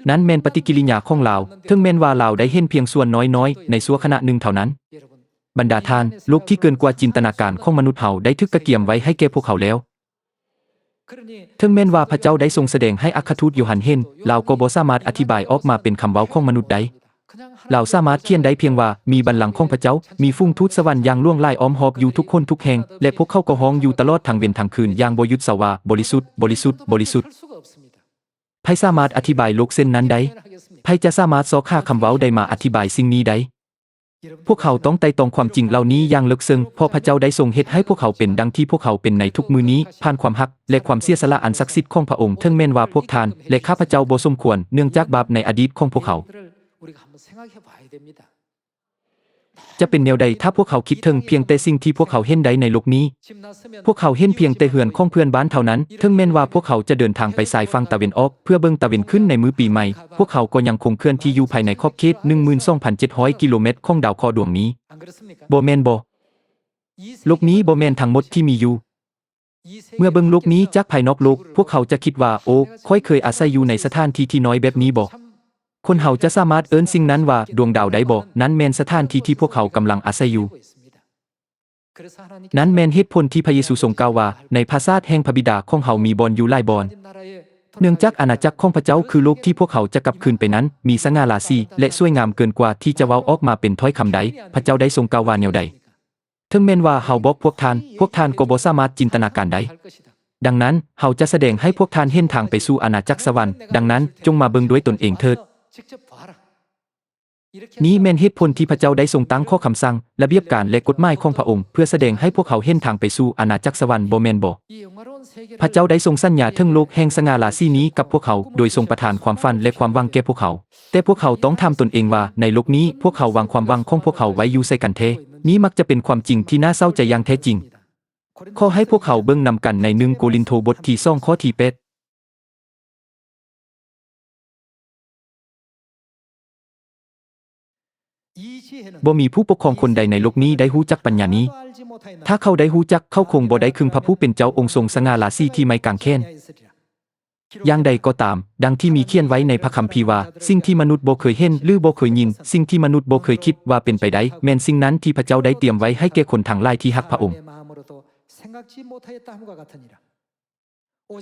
นั้นแม่นปฏิกิริยาของลาว ถึงแม้นว่าลาวได้เห็นเพียงส่วนน้อยๆ ในชั่วขณะหนึ่งเท่านั้น บรรดาท่าน โลกที่เกินกว่าจินตนาการของมนุษย์เฮาได้ถูกกะเกียมไว้ให้แก่พวกเขาแล้ว ถึงแม้นว่าพระเจ้าได้ทรงแสดงให้อัครทูตโยฮันเห็น ลาวก็บ่สามารถอธิบายออกมาเป็นคำเว้าของมนุษย์ได้ ลาวสามารถเขียนได้เพียงว่า มีบัลลังก์ของพระเจ้า มีฝูงทูตสวรรค์อย่างหลวงหลายอ้อมฮอบอยู่ทุกคนทุกแห่ง และพวกเขาก็ฮ้องอยู่ตลอดทั้งเว็นทั้งคืนอย่างบ่หยุดเสียว่า บริสุทธิ์ บริสุทธิ์ บริสุทธิ์ ไผสามารถอธิบายโลกเส้นนั้นได้? ไผจะสามารถซอกหาคำเว้าใดมาอธิบายสิ่งนี้ได้? พวกเขาต้องไต่ตองความจริงเหล่านี้อย่างลึกซึ้ง เพราะพระเจ้าได้ทรงเฮ็ดให้พวกเขาเป็นดังที่พวกเขาเป็นในทุกมื้อนี้ ผ่านความฮัก และความเสียสละอันศักดิ์สิทธิ์ของพระองค์ ถึงแม้นว่าพวกท่าน และข้าพเจ้าบ่สมควร เนื่องจากบาปในอดีตของพวกเขา จะเป็นแนวใดถ้าพวกเขาคิดถึงเพียงแต่สิ่งที่พวกเขาเห็นได้ในโลกนี้? พวกเขาเห็นเพียงแต่เฮือนของเพื่อนบ้านเท่านั้น ถึงแม้นว่าพวกเขาจะเดินทางไปชายฝั่งตะเว็นออกเพื่อเบิ่งตะเว็นขึ้นในมื้อปีใหม่ พวกเขาก็ยังคงเคลื่อนที่อยู่ภายในขอบเขต หนึ่งหมื่นสองพันเจ็ดร้อย กิโลเมตรของดาวเคราะห์ดวงนี้ บ่แม่นบ่? โลกนี้บ่แม่นทั้งหมดที่มีอยู่ เมื่อเบิ่งโลกนี้จากภายนอกโลก พวกเขาจะคิดว่า โอ้ ข้อยเคยอาศัยอยู่ในสถานที่ที่น้อยแบบนี้บ่? คนเฮาจะสามารถเอิ้นสิ่งนั้นว่าดวงดาวได้บ่? นั่นแม่นสถานที่ที่พวกเขากำลังอาศัยอยู่ นั่นแม่นเหตุผลที่พระเยซูทรงกล่าวว่า ในปราสาทแห่งพระบิดาของเฮามีบ่อนอยู่หลายบ่อน เนื่องจากอาณาจักรของพระเจ้าคือโลกที่พวกเขาจะกลับคืนไปนั้น มีสง่าราศี และสวยงามเกินกว่าที่จะเว้าออกมาเป็นถ้อยคำได้ พระเจ้าได้ทรงกล่าวว่าแนวใด? ถึงแม้นว่าเฮาบอกพวกท่าน พวกท่านก็บ่สามารถจินตนาการได้ ดังนั้น เฮาจะแสดงให้พวกท่านเห็นทางไปสู่อาณาจักรสวรรค์ ดังนั้น จงมาเบิ่งด้วยตนเองเถิด นี้แม่นเหตุผลที่พระเจ้าได้ทรงตั้งข้อคำสั่ง ระเบียบการ และกฎหมายของพระองค์ เพื่อแสดงให้พวกเขาเห็นทางไปสู่อาณาจักรสวรรค์ บ่แม่นบ่? พระเจ้าได้ทรงสัญญาถึงโลกแห่งสง่าราศีนี้กับพวกเขา โดยทรงประทานความฝันและความหวังแก่พวกเขา แต่พวกเขาต้องถามตนเองว่า ในโลกนี้พวกเขาวางความหวังของพวกเขาไว้อยู่ไสกันแท้? นี้มักจะเป็นความจริงที่น่าเศร้าใจอย่างแท้จริง ขอให้พวกเขาเบิ่งนำกันใน หนึ่ง โกรินโธ บทที่สอง ข้อที่แปด บ่มีผู้ปกครองคนใดในโลกนี้ได้ฮู้จักปัญญานี้ ถ้าเขาได้ฮู้จัก เขาคงบ่ได้ครึ่งพระผู้เป็นเจ้าองค์ทรงสง่าราศีที่ไม้กางแขน อย่างใดก็ตาม ดังที่มีเขียนไว้ในพระคัมภีร์ว่า สิ่งที่มนุษย์บ่เคยเห็น หรือบ่เคยยิน สิ่งที่มนุษย์บ่เคยคิดว่าเป็นไปได้ แม่นสิ่งนั้นที่พระเจ้าได้เตรียมไว้ให้แก่คนทั้งหลายที่ฮักพระองค์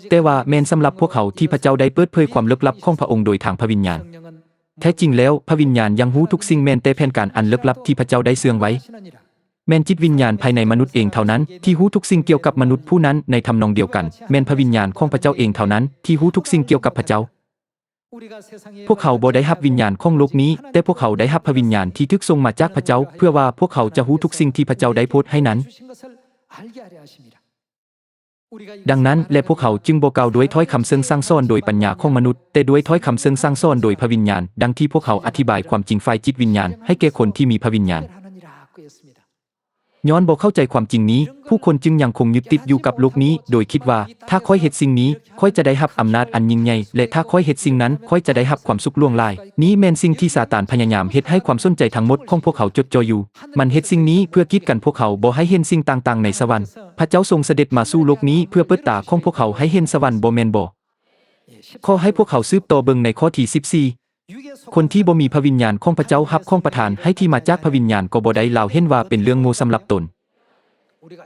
แต่ว่าแม่นสำหรับพวกเขาที่พระเจ้าได้เปิดเผยความลึกลับของพระองค์โดยทางพระวิญญาณ แท้จริงแล้ว พระวิญญาณยังฮู้ทุกสิ่ง แม้นแต่แผนการอันลึกลับที่พระเจ้าได้เชื่องไว้ แม่นจิตวิญญาณภายในมนุษย์เองเท่านั้นที่ฮู้ทุกสิ่งเกี่ยวกับมนุษย์ผู้นั้น ในทำนองเดียวกัน แม่นพระวิญญาณของพระเจ้าเองเท่านั้นที่ฮู้ทุกสิ่งเกี่ยวกับพระเจ้า พวกเขาบ่ได้รับวิญญาณของโลกนี้ แต่พวกเขาได้รับพระวิญญาณที่ถูกส่งมาจากพระเจ้า เพื่อว่าพวกเขาจะฮู้ทุกสิ่งที่พระเจ้าได้โปรดให้นั้น ดังนั้นแหละพวกเขาจึงบ่กล่าวด้วยถ้อยคำซึ่งสั่งสอนโดยปัญญาของมนุษย์ แต่ด้วยถ้อยคำซึ่งสั่งสอนโดยพระวิญญาณ ดังที่พวกเขาอธิบายความจริงฝ่ายจิตวิญญาณให้แก่คนที่มีพระวิญญาณ ຍ້ອນບໍ່ເຂົ້າໃຈຄວາມຈິງນີ້, ຜູ້ຄົນຈຶ່ງຍັງຄົງຍຶດຕິດຢູ່ກັບໂລກນີ້, ໂດຍຄິດວ່າ ຖ້າຂ້ອຍເຮັດສິ່ງນີ້, ຂ້ອຍຈະໄດ້ຮັບອຳນາດອັນຍິ່ງໃຫຍ່, ແລະ ຖ້າຂ້ອຍເຮັດສິ່ງນັ້ນ, ຂ້ອຍຈະໄດ້ຮັບຄວາມສຸກຫຼວງຫຼາຍ. ນີ້ແມ່ນສິ່ງທີ່ຊາຕານພະຍາຍາມເຮັດໃຫ້ຄວາມສົນໃຈທັງໝົດຂອງພວກເຮົາຈົດຈ່ອຢູ່. ມັນເຮັດສິ່ງນີ້ເພື່ອກີດກັນພວກເຮົາບໍ່ໃຫ້ເຫັນສິ່ງຕ່າງໆໃນສະຫວັນ. ພະເຈົ້າຊົງສະເດັດມາສູ່ໂລກນີ້ເພື່ອເປີດຕາຂອງພວກເຮົາໃຫ້ເຫັນສະຫວັນ, ບໍ່ແມ່ນບໍ? ຂໍໃຫ້ພວກເຮົາສືບຕໍ່ເບິ່ງໃນຂໍ້ທີສິບສີ່. ຄົນທີ່ບໍ່ມີພະວິນຍານຂອງພະເຈົ້າຮັບຂອງປະທານໃຫ້ທີ່ມາຈາກພະວິນຍານກໍບໍ່ໄດ້, ລາວເຫັນວ່າເປັນເລື່ອງໂງ່ສຳລັບຕົນ.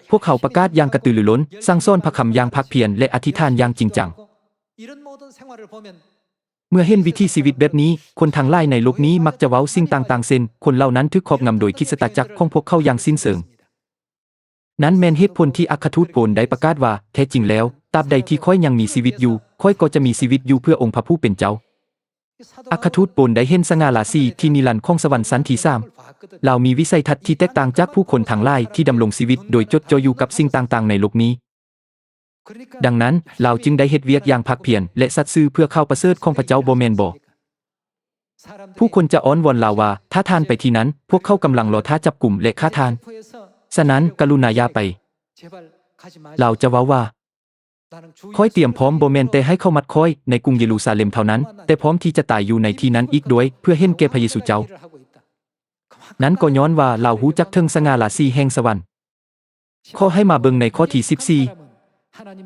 ພວກເຮົາປະກາດຢ່າງກະຕືລືລົ້ນ, ສັ່ງສອນພະຄຳຢ່າງພາກພຽນ ແລະ ອະທິຖານຢ່າງຈິງຈັງ. ເມື່ອເຫັນວິຖີຊີວິດແບບນີ້, ຄົນທັງຫຼາຍໃນໂລກນີ້ມັກຈະເວົ້າສິ່ງຕ່າງໆ ເຊັ່ນ, ຄົນເຫຼົ່ານັ້ນຖືກຄອບງຳໂດຍຄຣິສຕະຈັກຂອງພວກເຂົາຢ່າງສິ້ນເຊີງ. ນັ້ນແມ່ນເຫດຜົນທີ່ອັກຄະທູດໂປນໄດ້ປະກາດວ່າ, ແທ້ຈິງແລ້ວ, ຕາບໃດທີ່ຂ້ອຍຍັງມີຊີວິດຢູ່, ຂ້ອຍກໍຈະມີຊີວິດຢູ່ເພື່ອອົງພະຜູ້ເປັນເຈົ້າ. ອັກຄະທູດໂປນໄດ້ເຫັນສະຫງ່າລາສີທີ່ນິລັນຂອງສະຫວັນຊັ້ນທີສາມ. ລາວມີວິໄສທັດທີ່ແຕກຕ່າງຈາກຜູ້ຄົນທັງຫຼາຍທີ່ດຳລົງຊີວິດໂດຍຈົດຈ່ອຢູ່ກັບສິ່ງຕ່າງໆໃນໂລກນີ້. ດັ່ງນັ້ນ, ລາວຈຶ່ງໄດ້ເຮັດວຽກຢ່າງພາກພຽນ ແລະ ສັດຊື່ເພື່ອຂ່າວປະເສີດຂອງພະເຈົ້າ, ບໍ່ແມ່ນບໍ? ຜູ້ຄົນຈະອ້ອນວອນລາວວ່າ, ຖ້າທ່ານໄປທີ່ນັ້ນ, ພວກເຂົາກຳລັງລໍຖ້າຈັບກຸມ ແລະ ຂ້າທ່ານ. ສະນັ້ນ, ກະລຸນາຢ່າໄປ. ລາວຈະເວົ້າວ່າ, ຂ້ອຍຕຽມພ້ອມບໍ່ແມ່ນແຕ່ໃຫ້ເຂົ້າມັດຂ້ອຍໃນກຸງເຢຣູຊາເລັມເທົ່ານັ້ນ, ແຕ່ພ້ອມທີ່ຈະຕາຍຢູ່ໃນທີ່ນັ້ນອີກດ້ວຍ, ເພື່ອເຫັນແກ່ພະເຢຊູເຈົ້າ. ນັ້ນກໍຍ້ອນວ່າລາວຮູ້ຈັກເຖິງສະຫງ່າລາສີແຫ່ງສະຫວັນ. ຂໍໃຫ້ມາເບິ່ງໃນຂໍ້ທີສິບສີ່.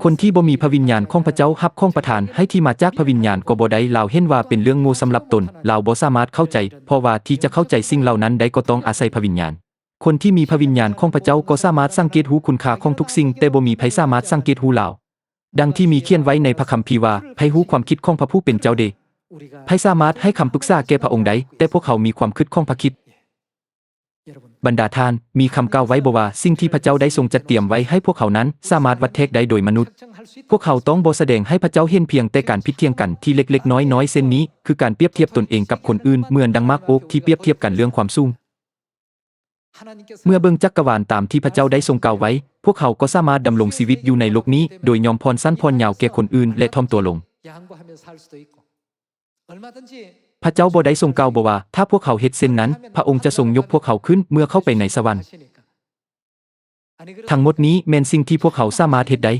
ຄົນທີ່ບໍ່ມີພະວິນຍານຂອງພະເຈົ້າຮັບຂອງປະທານໃຫ້ທີ່ມາຈາກພະວິນຍານກໍບໍ່ໄດ້, ລາວເຫັນວ່າເປັນເລື່ອງໂງ່ສຳລັບຕົນ, ລາວບໍ່ສາມາດເຂົ້າໃຈ, ເພາະວ່າທີ່ຈະເຂົ້າໃຈສິ່ງເຫຼົ່ານັ້ນໄດ້ກໍຕ້ອງອາໄສພະວິນຍານ. ຄົນທີ່ມີພະວິນຍານຂອງພະເຈົ້າກໍສາມາດສັງເກດຮູ້ຄຸນຄ່າຂອງທຸກສິ່ງ, ແຕ່ບໍ່ມີໃຜສາມາດສັງເກດຮູ້ລາວ. ດັ່ງທີ່ມີຂຽນໄວ້ໃນພະຄຳພີວ່າ, ໃຜຮູ້ຄວາມຄິດຂອງພະຜູ້ເປັນເຈົ້າເດ? ໃຜສາມາດໃຫ້ຄຳປຶກສາແກ່ພະອົງໄດ້? ແຕ່ພວກເຮົາມີຄວາມຄິດຂອງພະຄຣິດ. ບັນດາທ່ານ, ມີຄຳກ່າວໄວ້ບໍ່ວ່າ ສິ່ງທີ່ພະເຈົ້າໄດ້ຊົງຈັດຕຽມໄວ້ໃຫ້ພວກເຮົານັ້ນ ສາມາດວັດແທກໄດ້ໂດຍມະນຸດ? ພວກເຮົາຕ້ອງບໍ່ສະແດງໃຫ້ພະເຈົ້າເຫັນພຽງແຕ່ການຜິດຖຽງກັນທີ່ເລັກໆນ້ອຍໆເຊັ່ນນີ້, ຄືການປຽບທຽບຕົນເອງກັບຄົນອື່ນ, ເໝືອນດັ່ງໝາກໂອກທີ່ປຽບທຽບກັນເລື່ອງຄວາມສູງ. ເມື່ອເບິ່ງຈັກກະວານຕາມທີ່ພະເຈົ້າໄດ້ຊົງກ່າວໄວ້, ພວກເຮົາກໍສາມາດດຳລົງຊີວິດຢູ່ໃນໂລກນີ້ ໂດຍຍອມຜ່ອນສັ້ນຜ່ອນຍາວແກ່ຄົນອື່ນ ແລະ ຖ່ອມຕົວລົງ. ພະເຈົ້າບໍ່ໄດ້ຊົງກ່າວບໍ່ວ່າ ຖ້າພວກເຮົາເຮັດເຊັ່ນນັ້ນ, ພະອົງຈະຊົງຍົກພວກເຮົາຂຶ້ນເມື່ອເຂົ້າໄປໃນສະຫວັນ. ທັງໝົດນີ້ແມ່ນສິ່ງທີ່ພວກເຮົາສາມາດເຮັດໄດ້.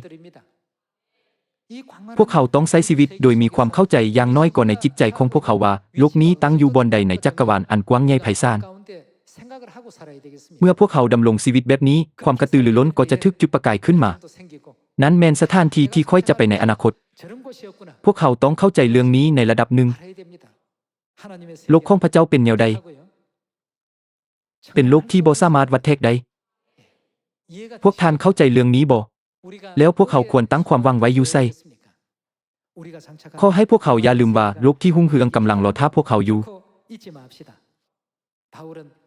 ພວກເຮົາຕ້ອງໃຊ້ຊີວິດໂດຍມີຄວາມເຂົ້າໃຈຢ່າງໜ້ອຍກໍໃນຈິດໃຈຂອງພວກເຮົາວ່າ ໂລກນີ້ຕັ້ງຢູ່ບ່ອນໃດໃນຈັກກະວານອັນກວ້າງໃຫຍ່ໄພສານ. ເມື່ອພວກເຮົາດຳລົງຊີວິດແບບນີ້, ຄວາມກະຕືລືລົ້ນກໍຈະຖືກຈຸດປະກາຍຂຶ້ນມາ. ນັ້ນແມ່ນສະຖານທີ່ທີ່ຂ້ອຍຈະໄປໃນອະນາຄົດ. ພວກເຮົາຕ້ອງເຂົ້າໃຈເລື່ອງນີ້ໃນລະດັບໜຶ່ງ. ໂລກຂອງພະເຈົ້າເປັນແນວໃດ? ເປັນໂລກທີ່ບໍ່ສາມາດວັດແທກໄດ້. ພວກທ່ານເຂົ້າໃຈເລື່ອງນີ້ບໍ່? ແລ້ວພວກເຮົາຄວນຕັ້ງຄວາມຫວັງໄວ້ຢູ່ໃສ? ຂໍໃຫ້ພວກເຮົາຢ່າລືມວ່າ ໂລກທີ່ຮຸ່ງເຮືອງກຳລັງລໍຖ້າພວກເຮົາຢູ່.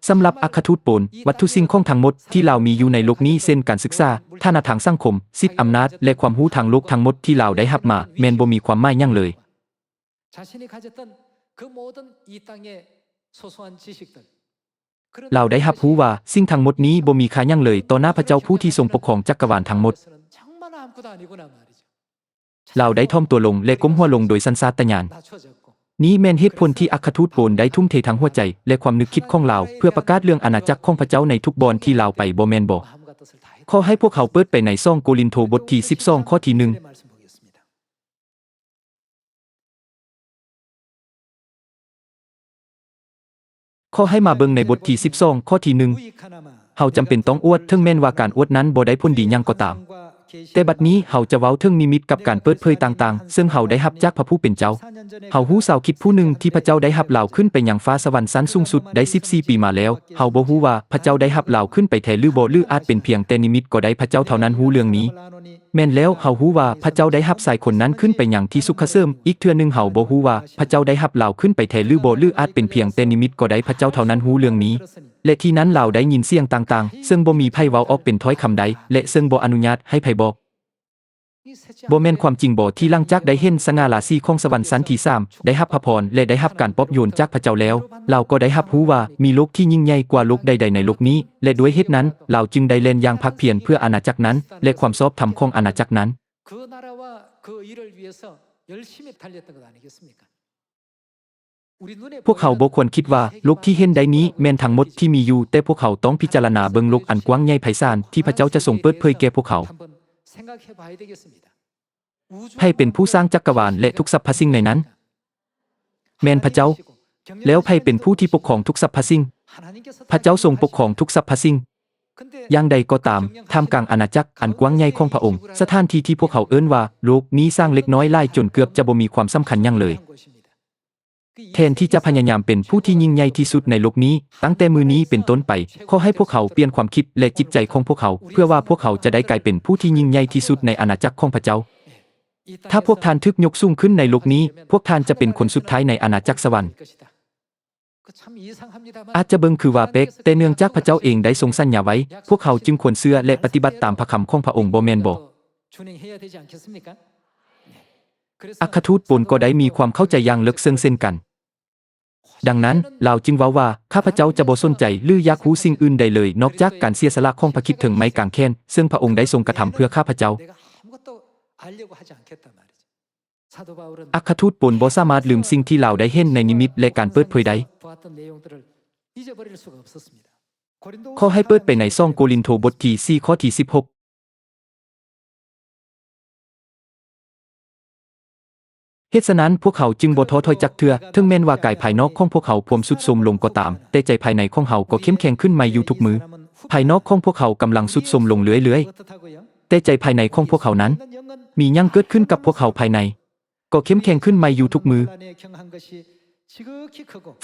ສຳລັບອັກຄະທູດໂປນ, ວັດຖຸສິ່ງຂອງທັງໝົດທີ່ລາວມີຢູ່ໃນໂລກນີ້ ເຊັ່ນ ການສຶກສາ, ຖານະທາງສັງຄົມ, ສິດອຳນາດ ແລະ ຄວາມຮູ້ທາງໂລກທັງໝົດທີ່ລາວໄດ້ຮັບມາ ແມ່ນບໍ່ມີຄວາມໝາຍຫຍັງເລີຍ. ລາວໄດ້ຮັບຮູ້ວ່າ ສິ່ງທັງໝົດນີ້ບໍ່ມີຄ່າຫຍັງເລີຍຕໍ່ໜ້າພະເຈົ້າຜູ້ທີ່ຊົງປົກຄອງຈັກກະວານທັງໝົດ. ລາວໄດ້ຖ່ອມຕົວລົງ ແລະ ກົ້ມຫົວລົງໂດຍສັນຊາດຕະຍານ. ນີ້ແມ່ນເຫດຜົນທີ່ອັກຄະທູດໂປນໄດ້ທຸ່ມເທທັງຫົວໃຈ ແລະ ຄວາມນຶກຄິດຂອງລາວ ເພື່ອປະກາດເລື່ອງອານາຈັກຂອງພະເຈົ້າໃນທຸກບ່ອນທີ່ລາວໄປ, ບໍ່ແມ່ນບໍ? ຂໍໃຫ້ພວກເຮົາເປີດໄປໃນສອງໂກລິນໂທ ບົດທີສິບສອງ ຂໍ້ທີໜຶ່ງ. ຂໍໃຫ້ມາເບິ່ງໃນບົດທີສິບສອງ ຂໍ້ທີໜຶ່ງ. ເຮົາຈຳເປັນຕ້ອງອວດ, ເຖິງແມ່ນວ່າການອວດນັ້ນບໍ່ໄດ້ຜົນດີຫຍັງກໍຕາມ. ແຕ່ບັດນີ້ເຮົາຈະເວົ້າເຖິງນິມິດກັບການເປີດເຜີຍຕ່າງໆ ເຊິ່ງເຮົາໄດ້ຮັບຈາກພະຜູ້ເປັນເຈົ້າ. ເຮົາຮູ້ຊາວຄຣິດຜູ້ໜຶ່ງທີ່ພະເຈົ້າໄດ້ຮັບລາວຂຶ້ນໄປຍັງຟ້າສະຫວັນຊັ້ນສູງສຸດໄດ້ສິບສີ່ປີມາແລ້ວ. ເຮົາບໍ່ຮູ້ວ່າພະເຈົ້າໄດ້ຮັບລາວຂຶ້ນໄປແທ້ຫຼືບໍ່ ຫຼືອາດເປັນພຽງແຕ່ນິມິດກໍໄດ້, ພະເຈົ້າເທົ່ານັ້ນຮູ້ເລື່ອງນີ້. ແມ່ນແລ້ວ, ເຮົາຮູ້ວ່າພະເຈົ້າໄດ້ຮັບຊາຍຄົນນັ້ນຂຶ້ນໄປຍັງທີ່ສຸກຂະເສີມ. ອີກເທື່ອໜຶ່ງ, ເຮົາບໍ່ຮູ້ວ່າພະເຈົ້າໄດ້ຮັບລາວຂຶ້ນໄປແທ້ຫຼືບໍ່ ຫຼືອາດເປັນພຽງແຕ່ນິມິດກໍໄດ້, ພະເຈົ້າເທົ່ານັ້ນຮູ້ເລື່ອງນີ້. ແລະ ທີ່ນັ້ນລາວໄດ້ຍິນສຽງຕ່າງໆ ເຊິ່ງບໍ່ມີໃຜເວົ້າອອກເປັນຖ້ອຍຄຳໃດ ແລະ ເຊິ່ງບໍ່ອະນຸຍາດໃຫ້ໃຜບອກ. ບໍ່ແມ່ນຄວາມຈິງບໍ ທີ່ຫຼັງຈາກໄດ້ເຫັນສະຫງ່າລາສີຂອງສະຫວັນຊັ້ນທີສາມ, ໄດ້ຮັບພະພອນ ແລະ ໄດ້ຮັບການປອບໂຍນຈາກພະເຈົ້າແລ້ວ, ລາວກໍໄດ້ຮັບຮູ້ວ່າມີໂລກທີ່ຍິ່ງໃຫຍ່ກວ່າໂລກໃດໆໃນໂລກນີ້, ແລະ ດ້ວຍເຫດນັ້ນ, ລາວຈຶ່ງໄດ້ແລ່ນຢ່າງພາກພຽນເພື່ອອານາຈັກນັ້ນ ແລະ ຄວາມຊອບທຳຂອງອານາຈັກນັ້ນ. ພວກເຮົາບໍ່ຄວນຄິດວ່າໂລກທີ່ເຫັນໄດ້ນີ້ແມ່ນທັງໝົດທີ່ມີຢູ່, ແຕ່ພວກເຮົາຕ້ອງພິຈາລະນາເບິ່ງໂລກອັນກວ້າງໃຫຍ່ໄພສານທີ່ພະເຈົ້າຈະຊົງເປີດເຜີຍແກ່ພວກເຮົາ. ໃຜເປັນຜູ້ສ້າງຈັກກະວານ ແລະ ທຸກສັບພະສິ່ງໃນນັ້ນ? ແມ່ນພະເຈົ້າ. ແລ້ວໃຜເປັນຜູ້ທີ່ປົກຄອງທຸກສັບພະສິ່ງ? ພະເຈົ້າຊົງປົກຄອງທຸກສັບພະສິ່ງ. ຢ່າງໃດກໍຕາມ, ທ່າມກາງອານາຈັກອັນກວ້າງໃຫຍ່ຂອງພະອົງ, ສະຖານທີ່ທີ່ພວກເຮົາເອີ້ນວ່າໂລກນີ້ສ້າງເລັກນ້ອຍຫຼາຍຈົນເກືອບຈະບໍ່ມີຄວາມສຳຄັນຫຍັງເລີຍ. ແທນທີ່ຈະພະຍາຍາມເປັນຜູ້ທີ່ຍິ່ງໃຫຍ່ທີ່ສຸດໃນໂລກນີ້, ຕັ້ງແຕ່ມື້ນີ້ເປັນຕົ້ນໄປ, ຂໍໃຫ້ພວກເຮົາປ່ຽນຄວາມຄິດ ແລະ ຈິດໃຈຂອງພວກເຮົາ, ເພື່ອວ່າພວກເຮົາຈະໄດ້ກາຍເປັນຜູ້ທີ່ຍິ່ງໃຫຍ່ທີ່ສຸດໃນອານາຈັກຂອງພະເຈົ້າ. ຖ້າພວກທ່ານຖືກຍົກສູງຂຶ້ນໃນໂລກນີ້, ພວກທ່ານຈະເປັນຄົນສຸດທ້າຍໃນອານາຈັກສະຫວັນ. ອາດຈະເບິ່ງຄືວ່າແປກ, ແຕ່ເນື່ອງຈາກພະເຈົ້າເອງໄດ້ຊົງສັນຍາໄວ້, ພວກເຮົາຈຶ່ງຄວນເຊື່ອ ແລະ ປະຕິບັດຕາມພະຄຳຂອງພະອົງ, ບໍ່ແມ່ນບໍ? ອັກຄະທູດໂປນກໍໄດ້ມີຄວາມເຂົ້າໃຈຢ່າງເລິກເຊິ່ງເຊັ່ນກັນ. ດັ່ງນັ້ນ, ລາວຈຶ່ງເວົ້າວ່າ, ຂ້າພະເຈົ້າຈະບໍ່ສົນໃຈ ຫຼື ຢາກຮູ້ສິ່ງອື່ນໃດເລີຍ ນອກຈາກການເສຍສະຫຼະຂອງພະຄຣິດເທິງໄມ້ກາງແຂນ, ເຊິ່ງພະອົງໄດ້ຊົງກະທຳເພື່ອຂ້າພະເຈົ້າ. ອັກຄະທູດໂປນບໍ່ສາມາດລືມສິ່ງທີ່ລາວໄດ້ເຫັນໃນນິມິດ ແລະ ການເປີດເຜີຍໄດ້. ຂໍໃຫ້ເປີດໄປໃນສອງໂກລິນໂທ ບົດທີສີ່ ຂໍ້ທີສິບຫົກ. ເຫດສະນັ້ນ, ພວກເຮົາຈຶ່ງບໍ່ທໍ້ຖອຍຈັກເທື່ອ, ເຖິງແມ່ນວ່າກາຍພາຍນອກຂອງພວກເຮົາພວມຊຸດໂຊມລົງກໍຕາມ, ແຕ່ໃຈພາຍໃນຂອງເຮົາກໍເຂັ້ມແຂງຂຶ້ນໃໝ່ຢູ່ທຸກມື້. ພາຍນອກຂອງພວກເຮົາກຳລັງຊຸດໂຊມລົງເລື້ອຍໆ, ແຕ່ໃຈພາຍໃນຂອງພວກເຮົານັ້ນ ມີຫຍັງເກີດຂຶ້ນກັບພວກເຮົາພາຍໃນ ກໍເຂັ້ມແຂງຂຶ້ນໃໝ່ຢູ່ທຸກມື້.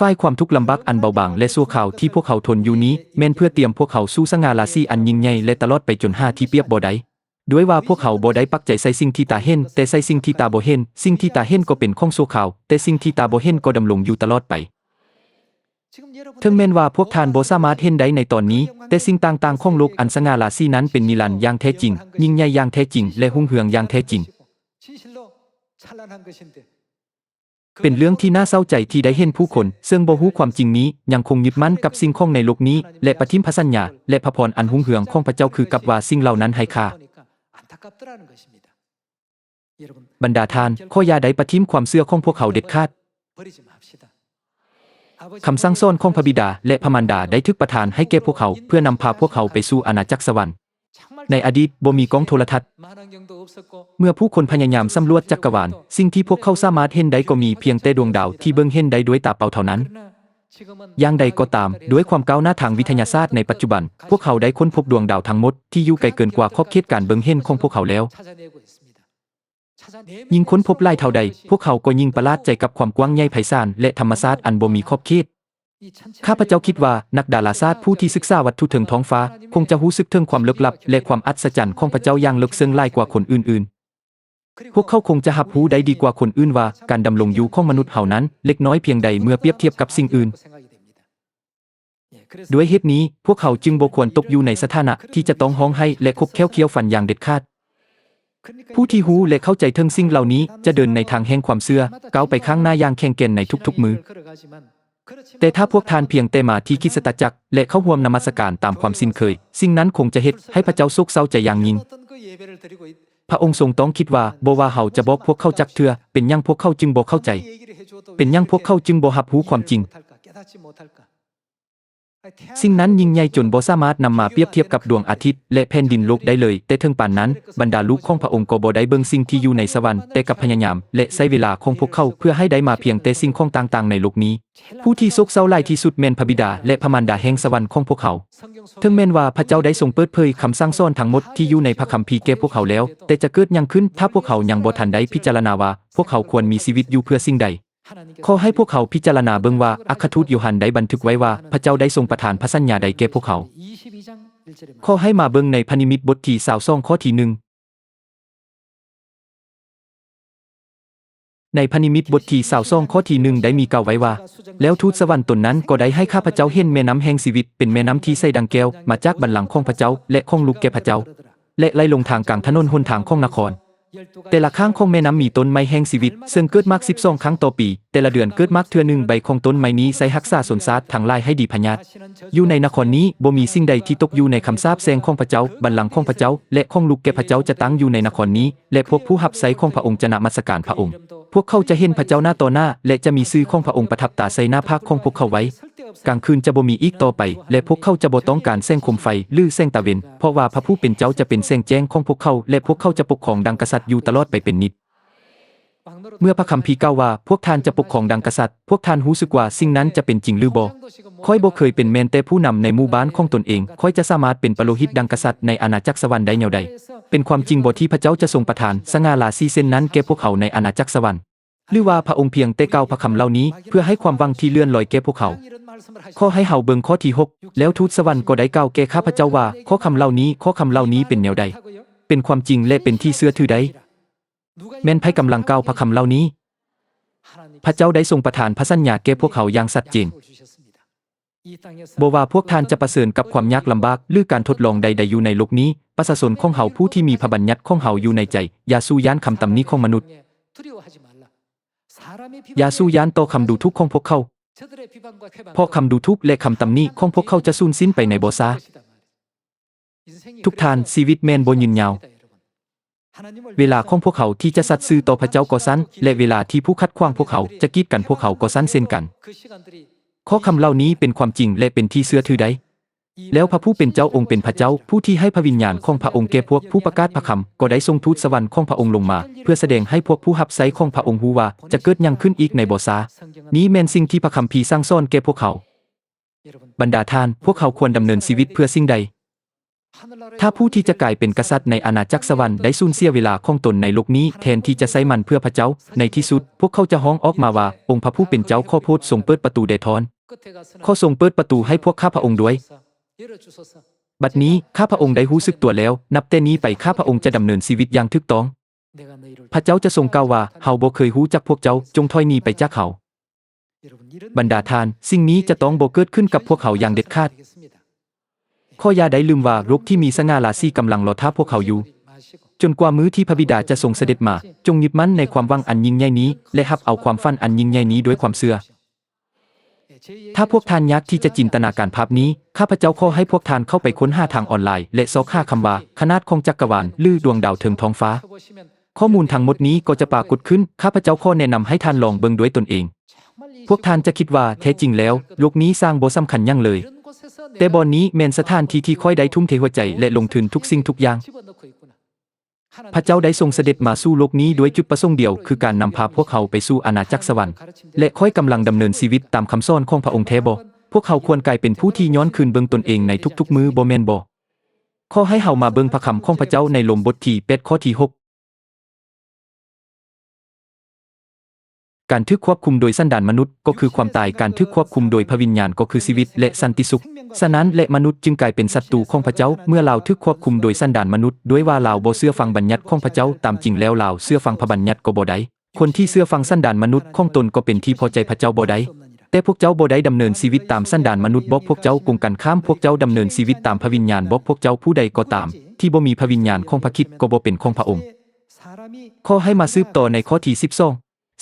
ຝ່າຍຄວາມທຸກລຳບາກອັນເບົາບາງ ແລະ ຊົ່ວຄາວທີ່ພວກເຮົາທົນຢູ່ນີ້ ແມ່ນເພື່ອຕຽມພວກເຮົາສູ່ສະຫງ່າລາສີອັນຍິ່ງໃຫຍ່ ແລະ ຕະຫຼອດໄປຈົນຫາທີ່ປຽບບໍ່ໄດ້. ດ້ວຍວ່າພວກເຮົາບໍ່ໄດ້ປັກໃຈໃສ່ສິ່ງທີ່ຕາເຫັນ, ແຕ່ໃສ່ສິ່ງທີ່ຕາບໍ່ເຫັນ. ສິ່ງທີ່ຕາເຫັນກໍເປັນຂອງຊົ່ວຄາວ, ແຕ່ສິ່ງທີ່ຕາບໍ່ເຫັນກໍດຳລົງຢູ່ຕະຫຼອດໄປ. ເຖິງແມ່ນວ່າພວກທ່ານບໍ່ສາມາດເຫັນໄດ້ໃນຕອນນີ້, ແຕ່ສິ່ງຕ່າງໆຂອງໂລກອັນສະຫງ່າລາສີນັ້ນເປັນນິລັນຢ່າງແທ້ຈິງ, ຍິ່ງໃຫຍ່ຢ່າງແທ້ຈິງ ແລະ ຮຸ່ງເຮືອງຢ່າງແທ້ຈິງ. ເປັນເລື່ອງທີ່ໜ້າເສົ້າໃຈທີ່ໄດ້ເຫັນຜູ້ຄົນເຊິ່ງບໍ່ຮູ້ຄວາມຈິງນີ້ ຍັງຄົງຍຶດໝັ້ນກັບສິ່ງຂອງໃນໂລກນີ້ ແລະ ປະຖິ້ມພະສັນຍາ ແລະ ພະພອນອັນຮຸ່ງເຮືອງຂອງພະເຈົ້າ ຄືກັບວ່າສິ່ງເຫຼົ່ານັ້ນໄຮ້ຄ່າ. ບັນດາທ່ານ, ຂໍຢ່າໄດ້ປະຖິ້ມຄວາມເຊື່ອຂອງພວກເຮົາເດັດຂາດ. ຄຳສັ່ງສອນຂອງພະບິດາ ແລະ ພະມານດາໄດ້ຖືກປະທານໃຫ້ແກ່ພວກເຮົາ ເພື່ອນຳພາພວກເຮົາໄປສູ່ອານາຈັກສະຫວັນ. ໃນອະດີດບໍ່ມີກ້ອງໂທລະທັດ. ເມື່ອຜູ້ຄົນພະຍາຍາມສຳຫຼວດຈັກກະວານ, ສິ່ງທີ່ພວກເຂົາສາມາດເຫັນໄດ້ກໍມີພຽງແຕ່ດວງດາວທີ່ເບິ່ງເຫັນໄດ້ດ້ວຍຕາເປົ່າເທົ່ານັ້ນ. ຢ່າງໃດກໍຕາມ, ດ້ວຍຄວາມກ້າວໜ້າທາງວິທະຍາສາດໃນປັດຈຸບັນ, ພວກເຂົາໄດ້ຄົ້ນພົບດວງດາວທັງໝົດທີ່ຢູ່ໄກເກີນກວ່າຂອບເຂດການເບິ່ງເຫັນຂອງພວກເຮົາແລ້ວ. ຍິ່ງຄົ້ນພົບຫຼາຍເທົ່າໃດ, ພວກເຮົາກໍຍິ່ງປະຫຼາດໃຈກັບຄວາມກວ້າງໃຫຍ່ໄພສານ ແລະ ທຳມະຊາດອັນບໍ່ມີຂອບເຂດ. ຂ້າພະເຈົ້າຄິດວ່ານັກດາລາສາດຜູ້ທີ່ສຶກສາວັດຖຸເທິງທ້ອງຟ້າ ຄົງຈະຮູ້ສຶກເຖິງຄວາມເລິກລັບ ແລະ ຄວາມອັດສະຈັນຂອງພະເຈົ້າຢ່າງເລິກເຊິ່ງຫຼາຍກວ່າຄົນອື່ນໆ. ພວກເຂົາຄົງຈະຮັບຮູ້ໄດ້ດີກວ່າຄົນອື່ນວ່າການດຳລົງຢູ່ຂອງມະນຸດເຮົານັ້ນເລັກນ້ອຍພຽງໃດເມື່ອປຽບທຽບກັບສິ່ງອື່ນ. ດ້ວຍເຫດນີ້, ພວກເຮົາຈຶ່ງບໍ່ຄວນຕົກຢູ່ໃນສະຖານະທີ່ຈະຕ້ອງຮ້ອງໄຫ້ ແລະ ຂົບແຂ້ວຂ້ຽວຟັນຢ່າງເດັດຂາດ. ຜູ້ທີ່ຮູ້ ແລະ ເຂົ້າໃຈເຖິງສິ່ງເຫຼົ່ານີ້ຈະເດີນໃນທາງແຫ່ງຄວາມເຊື່ອ, ກ້າວໄປຂ້າງໜ້າຢ່າງແຂງແກ່ນໃນທຸກໆມື້. ແຕ່ຖ້າພວກທ່ານພຽງແຕ່ມາທີ່ຄຣິສຕະຈັກ ແລະ ເຂົ້າຮ່ວມນະມັດສະການຕາມຄວາມຊິນເຄີຍ, ສິ່ງນັ້ນຄົງຈະເຮັດໃຫ້ພະເຈົ້າໂສກເສົ້າໃຈຢ່າງຍິ່ງ. ພະອົງຊົງຕ້ອງຄິດວ່າ, ບໍ່ວ່າເຮົາຈະບອກພວກເຂົາຈັກເທື່ອ, ເປັນຫຍັງພວກເຂົາຈຶ່ງບໍ່ເຂົ້າໃຈ? ເປັນຫຍັງພວກເຂົາຈຶ່ງບໍ່ຮັບຮູ້ຄວາມຈິງ? ສິ່ງນັ້ນຍິ່ງໃຫຍ່ຈົນບໍ່ສາມາດນຳມາປຽບທຽບກັບດວງອາທິດ ແລະ ແຜ່ນດິນໂລກໄດ້ເລີຍ, ແຕ່ເຖິງປານນັ້ນ, ບັນດາລູກຂອງພະອົງກໍບໍ່ໄດ້ເບິ່ງສິ່ງທີ່ຢູ່ໃນສະຫວັນ, ແຕ່ກັບພະຍາຍາມ ແລະ ໃຊ້ເວລາຂອງພວກເຂົາເພື່ອໃຫ້ໄດ້ມາພຽງແຕ່ສິ່ງຂອງຕ່າງໆໃນໂລກນີ້. ຜູ້ທີ່ໂສກເສົ້າຫຼາຍທີ່ສຸດແມ່ນພະບິດາ ແລະ ພະມານດາແຫ່ງສະຫວັນຂອງພວກເຮົາ. ເຖິງແມ່ນວ່າພະເຈົ້າໄດ້ຊົງເປີດເຜີຍຄຳສັ່ງສອນທັງໝົດທີ່ຢູ່ໃນພະຄຳພີແກ່ພວກເຮົາແລ້ວ, ແຕ່ຈະເກີດຫຍັງຂຶ້ນຖ້າພວກເຮົາຍັງບໍ່ທັນໄດ້ພິຈາລະນາວ່າພວກເຮົາຄວນມີຊີວິດຢູ່ເພື່ອສິ່ງໃດ? ຂໍໃຫ້ພວກເຮົາພິຈາລະນາເບິ່ງວ່າ ອັກຄະທູດໂຢຮັນໄດ້ບັນທຶກໄວ້ວ່າ ພະເຈົ້າໄດ້ຊົງປະທານພະສັນຍາໃດແກ່ພວກເຮົາ. ຂໍໃຫ້ມາເບິ່ງໃນພະນິມິດບົດທີຊາວສອງ ຂໍ້ທີໜຶ່ງ. ໃນພະນິມິດບົດທີຊາວສອງ ຂໍ້ທີໜຶ່ງ ໄດ້ມີກ່າວໄວ້ວ່າ, ແລ້ວທູດສະຫວັນຕົນນັ້ນກໍໄດ້ໃຫ້ຂ້າພະເຈົ້າເຫັນແມ່ນ້ຳແຫ່ງຊີວິດ ເປັນແມ່ນ້ຳທີ່ໃສດັ່ງແກ້ວ ມາຈາກບັນລັງຂອງພະເຈົ້າ ແລະ ຂອງລູກແກ່ພະເຈົ້າ ແລະ ໄຫຼລົງທາງກາງຖະໜົນຫົນທາງຂອງນະຄອນ. ແຕ່ລະຂ້າງຂອງແມ່ນ້ຳມີຕົ້ນໄມ້ແຫ່ງຊີວິດ ເຊິ່ງເກີດໝາກສິບສອງຄັ້ງຕໍ່ປີ. ແຕ່ລະເດືອນເກີດໝາກເທື່ອໜຶ່ງໃບຂອງຕົ້ນໄມ້ນີ້ໃຊ້ຮັກສາຊົນຊາດທັງຫຼາຍໃຫ້ດີພະຍາດ. ຢູ່ໃນນະຄອນນີ້ບໍ່ມີສິ່ງໃດທີ່ຕົກຢູ່ໃນຄຳສາບແຊ່ງຂອງພະເຈົ້າ. ບັນລັງຂອງພະເຈົ້າ ແລະ ຂອງລູກແກ່ພະເຈົ້າຈະຕັ້ງຢູ່ໃນນະຄອນນີ້ ແລະ ພວກຜູ້ຮັບໃຊ້ຂອງພະອົງຈະນະມັດສະການພະອົງ. ພວກເຂົາຈະເຫັນພະເຈົ້າໜ້າຕໍ່ໜ້າ ແລະ ຈະມີຊື່ຂອງພະອົງປະທັບຕາໃສ່ໜ້າຜາກຂອງພວກເຂົາໄວ້. ກາງຄືນຈະບໍ່ມີອີກຕໍ່ໄປ ແລະ ພວກເຂົາຈະບໍ່ຕ້ອງການແສງໂຄມໄຟ ຫຼື ແສງຕາເວັນ, ເພາະວ່າພະຜູ້ເປັນເຈົ້າຈະເປັນແສງແຈ້ງຂອງພວກເຂົາ ແລະ ພວກເຂົາຈະປົກຄອງດັ່ງກະສັດຢູ່ຕະຫຼອດໄປເປັນນິດ. ເມື່ອພະຄຳພີກ່າວວ່າ ພວກທ່ານຈະປົກຄອງດັ່ງກະສັດ, ພວກທ່ານຮູ້ສຶກວ່າສິ່ງນັ້ນຈະເປັນຈິງຫຼືບໍ່? ຂ້ອຍບໍ່ເຄີຍເປັນແມ່ນແຕ່ຜູ້ນຳໃນໝູ່ບ້ານຂອງຕົນເອງ, ຂ້ອຍຈະສາມາດເປັນປະໂລຫິດດັ່ງກະສັດໃນອານາຈັກສະຫວັນໄດ້ແນວໃດ? ເປັນຄວາມຈິງບໍ່ທີ່ພະເຈົ້າຈະຊົງປະທານສະຫງ່າລາສີເຊັ່ນນັ້ນແກ່ພວກເຮົາໃນອານາຈັກສະຫວັນ? ຫຼືວ່າພະອົງພຽງແຕ່ກ່າວພະຄຳເຫຼົ່ານີ້ ເພື່ອໃຫ້ຄວາມຫວັງທີ່ເລື່ອນລອຍແກ່ພວກເຮົາ? ຂໍໃຫ້ເຮົາເບິ່ງຂໍ້ທີຫົກ, ແລ້ວທູດສະຫວັນກໍໄດ້ກ່າວແກ່ຂ້າພະເຈົ້າວ່າ, ຂໍ້ຄຳເຫຼົ່ານີ້, ຂໍ້ຄຳເຫຼົ່ານີ້ເປັນແນວໃດ? ເປັນຄວາມຈິງ ແລະ ເປັນທີ່ເຊື່ອຖືໄດ້. ແມ່ນໃຜກຳລັງກ່າວພະຄຳເຫຼົ່ານີ້? ພະເຈົ້າໄດ້ຊົງປະທານພະສັນຍາແກ່ພວກເຮົາຢ່າງຊັດເຈນ. ບໍ່ວ່າພວກທ່ານຈະປະເຊີນກັບຄວາມຍາກລຳບາກ ຫຼື ການທົດລອງໃດໆຢູ່ໃນໂລກນີ້, ປະຊາຊົນຂອງເຮົາຜູ້ທີ່ມີພະບັນຍັດຂອງເຮົາຢູ່ໃນໃຈ, ຢ່າສູ່ຢ້ານຄຳຕຳໜິຂອງມະນຸດ. ຢ່າສູ່ຢ້ານຕໍ່ຄຳດູຖູກຂອງພວກເຂົາ, ເພາະຄຳດູຖູກ ແລະ ຄຳຕຳໜິຂອງພວກເຂົາຈະສູນສິ້ນໄປໃນບໍ່ຊ້າ. ທຸກທ່ານ, ຊີວິດແມ່ນບໍ່ຍືນຍາວ. ເວລາຂອງພວກເຮົາທີ່ຈະສັດຊື່ຕໍ່ພະເຈົ້າກໍສັ້ນ, ແລະ ເວລາທີ່ຜູ້ຂັດຂວາງພວກເຮົາຈະກີດກັນພວກເຮົາກໍສັ້ນເຊັ່ນກັນ. ຂໍ້ຄຳເຫຼົ່ານີ້ເປັນຄວາມຈິງ ແລະ ເປັນທີ່ເຊື່ອຖືໄດ້. ແລ້ວພະຜູ້ເປັນເຈົ້າອົງເປັນພະເຈົ້າ, ຜູ້ທີ່ໃຫ້ພະວິນຍານຂອງພະອົງແກ່ພວກຜູ້ປະກາດພະຄຳ, ກໍໄດ້ສົ່ງທູດສະຫວັນຂອງພະອົງລົງມາ, ເພື່ອສະແດງໃຫ້ພວກຜູ້ຮັບໃຊ້ຂອງພະອົງຮູ້ວ່າຈະເກີດຫຍັງຂຶ້ນອີກໃນບໍ່ຊ້າ. ນີ້ແມ່ນສິ່ງທີ່ພະຄຳພີສັ່ງສອນແກ່ພວກເຮົາ. ບັນດາທ່ານ, ພວກເຮົາຄວນດຳເນີນຊີວິດເພື່ອສິ່ງໃດ? ຖ້າຜູ້ທີ່ຈະກາຍເປັນກະສັດໃນອານາຈັກສະຫວັນໄດ້ສູນເສຍເວລາຂອງຕົນໃນໂລກນີ້ ແທນທີ່ຈະໃຊ້ມັນເພື່ອພະເຈົ້າ, ໃນທີ່ສຸດ, ພວກເຂົາຈະຮ້ອງອອກມາວ່າ, ອົງພະຜູ້ເປັນເຈົ້າ, ຂໍໂປດຊົງເປີດປະຕູແດ່ທ່ານ. ຂໍຊົງເປີດປະຕູໃຫ້ພວກຂ້າພະອົງດ້ວຍ. ບັດນີ້, ຂ້າພະອົງໄດ້ຮູ້ສຶກຕົວແລ້ວ, ນັບແຕ່ນີ້ໄປ ຂ້າພະອົງຈະດຳເນີນຊີວິດຢ່າງຖືກຕ້ອງ. ພະເຈົ້າຈະຊົງກ່າວວ່າ, ເຮົາບໍ່ເຄີຍຮູ້ຈັກພວກເຈົ້າ, ຈົ່ງຖອຍໜີໄປຈາກເຮົາ. ບັນດາທ່ານ, ສິ່ງນີ້ຈະຕ້ອງບໍ່ເກີດຂຶ້ນກັບພວກເຮົາຢ່າງເດັດຂາດ. ຂໍຢ່າໄດ້ລືມວ່າ ໂລກທີ່ມີສະຫງ່າລາສີກຳລັງລໍຖ້າພວກເຮົາຢູ່, ຈົນກວ່າມື້ທີ່ພະບິດາຈະຊົງສະເດັດມາ. ຈົ່ງຍຶດໝັ້ນໃນຄວາມຫວັງອັນຍິ່ງໃຫຍ່ນີ້ ແລະ ຮັບເອົາຄວາມຝັນອັນຍິ່ງໃຫຍ່ນີ້ດ້ວຍຄວາມເຊື່ອ. ຖ້າພວກທ່ານຢາກທີ່ຈະຈິນຕະນາການພາບນີ້, ຂ້າພະເຈົ້າຂໍໃຫ້ພວກທ່ານເຂົ້າໄປຄົ້ນຫາທາງອອນລາຍ ແລະ ຊອກຫາຄຳວ່າ ຂະໜາດຂອງຈັກກະວານ ຫຼື ດວງດາວເທິງທ້ອງຟ້າ. ຂໍ້ມູນທັງໝົດນີ້ກໍຈະປາກົດຂຶ້ນ. ຂ້າພະເຈົ້າຂໍແນະນຳໃຫ້ທ່ານລອງເບິ່ງດ້ວຍຕົນເອງ. ພວກທ່ານຈະຄິດວ່າ ແທ້ຈິງແລ້ວ, ໂລກນີ້ຊ່າງບໍ່ສຳຄັນຫຍັງເລີຍ. ແຕ່ບ່ອນນີ້ແມ່ນສະຖານທີ່ທີ່ຂ້ອຍໄດ້ທຸ່ມເທຫົວໃຈ ແລະ ລົງທຶນທຸກສິ່ງທຸກຢ່າງ. ພະເຈົ້າໄດ້ຊົງສະເດັດມາສູ່ໂລກນີ້ດ້ວຍຈຸດປະສົງດຽວ, ຄືການນຳພາພວກເຮົາໄປສູ່ອານາຈັກສະຫວັນ. ແລະ ຂ້ອຍກຳລັງດຳເນີນຊີວິດຕາມຄຳສອນຂອງພະອົງແທ້ບໍ? ພວກເຮົາຄວນກາຍເປັນຜູ້ທີ່ຍ້ອນຄືນເບິ່ງຕົນເອງໃນທຸກໆມື້, ບໍ່ແມ່ນບໍ? ຂໍໃຫ້ເຮົາມາເບິ່ງພະຄຳຂອງພະເຈົ້າໃນໂລມບົດທີແປດ ຂໍ້ທີຫົກ. ການຖືກຄວບຄຸມໂດຍສັນດານມະນຸດກໍຄືຄວາມຕາຍ, ການຖືກຄວບຄຸມໂດຍພະວິນຍານກໍຄືຊີວິດ ແລະ ສັນຕິສຸກ. ສະນັ້ນແຫຼະ ມະນຸດຈຶ່ງກາຍເປັນສັດຕູຂອງພະເຈົ້າ, ເມື່ອລາວຖືກຄວບຄຸມໂດຍສັນດານມະນຸດ, ດ້ວຍວ່າລາວບໍ່ເຊື່ອຟັງບັນຍັດຂອງພະເຈົ້າ, ຕາມຈິງແລ້ວລາວເຊື່ອຟັງພະບັນຍັດກໍບໍ່ໄດ້. ຄົນທີ່ເຊື່ອຟັງສັນດານມະນຸດຂອງຕົນກໍເປັນທີ່ພໍໃຈພະເຈົ້າບໍ່ໄດ້. ແຕ່ພວກເຈົ້າບໍ່ໄດ້ດຳເນີນຊີວິດຕາມສັນດານມະນຸດບໍ? ພວກເຈົ້າກົງກັນຂ້າມ, ພວກເຈົ້າດຳເນີນຊີວິດຕາມພະວິນຍານບໍ? ພວກເຈົ້າຜູ້ໃດກໍຕາມ ທີ່ບໍ່ມີພະວິນຍານຂອງພະຄຣິດ ກໍບໍ່ເປັນຂອງພະອົງ. ຂໍໃຫ້ມາສືບຕໍ່ໃນຂໍ້ທີສິບສອງ.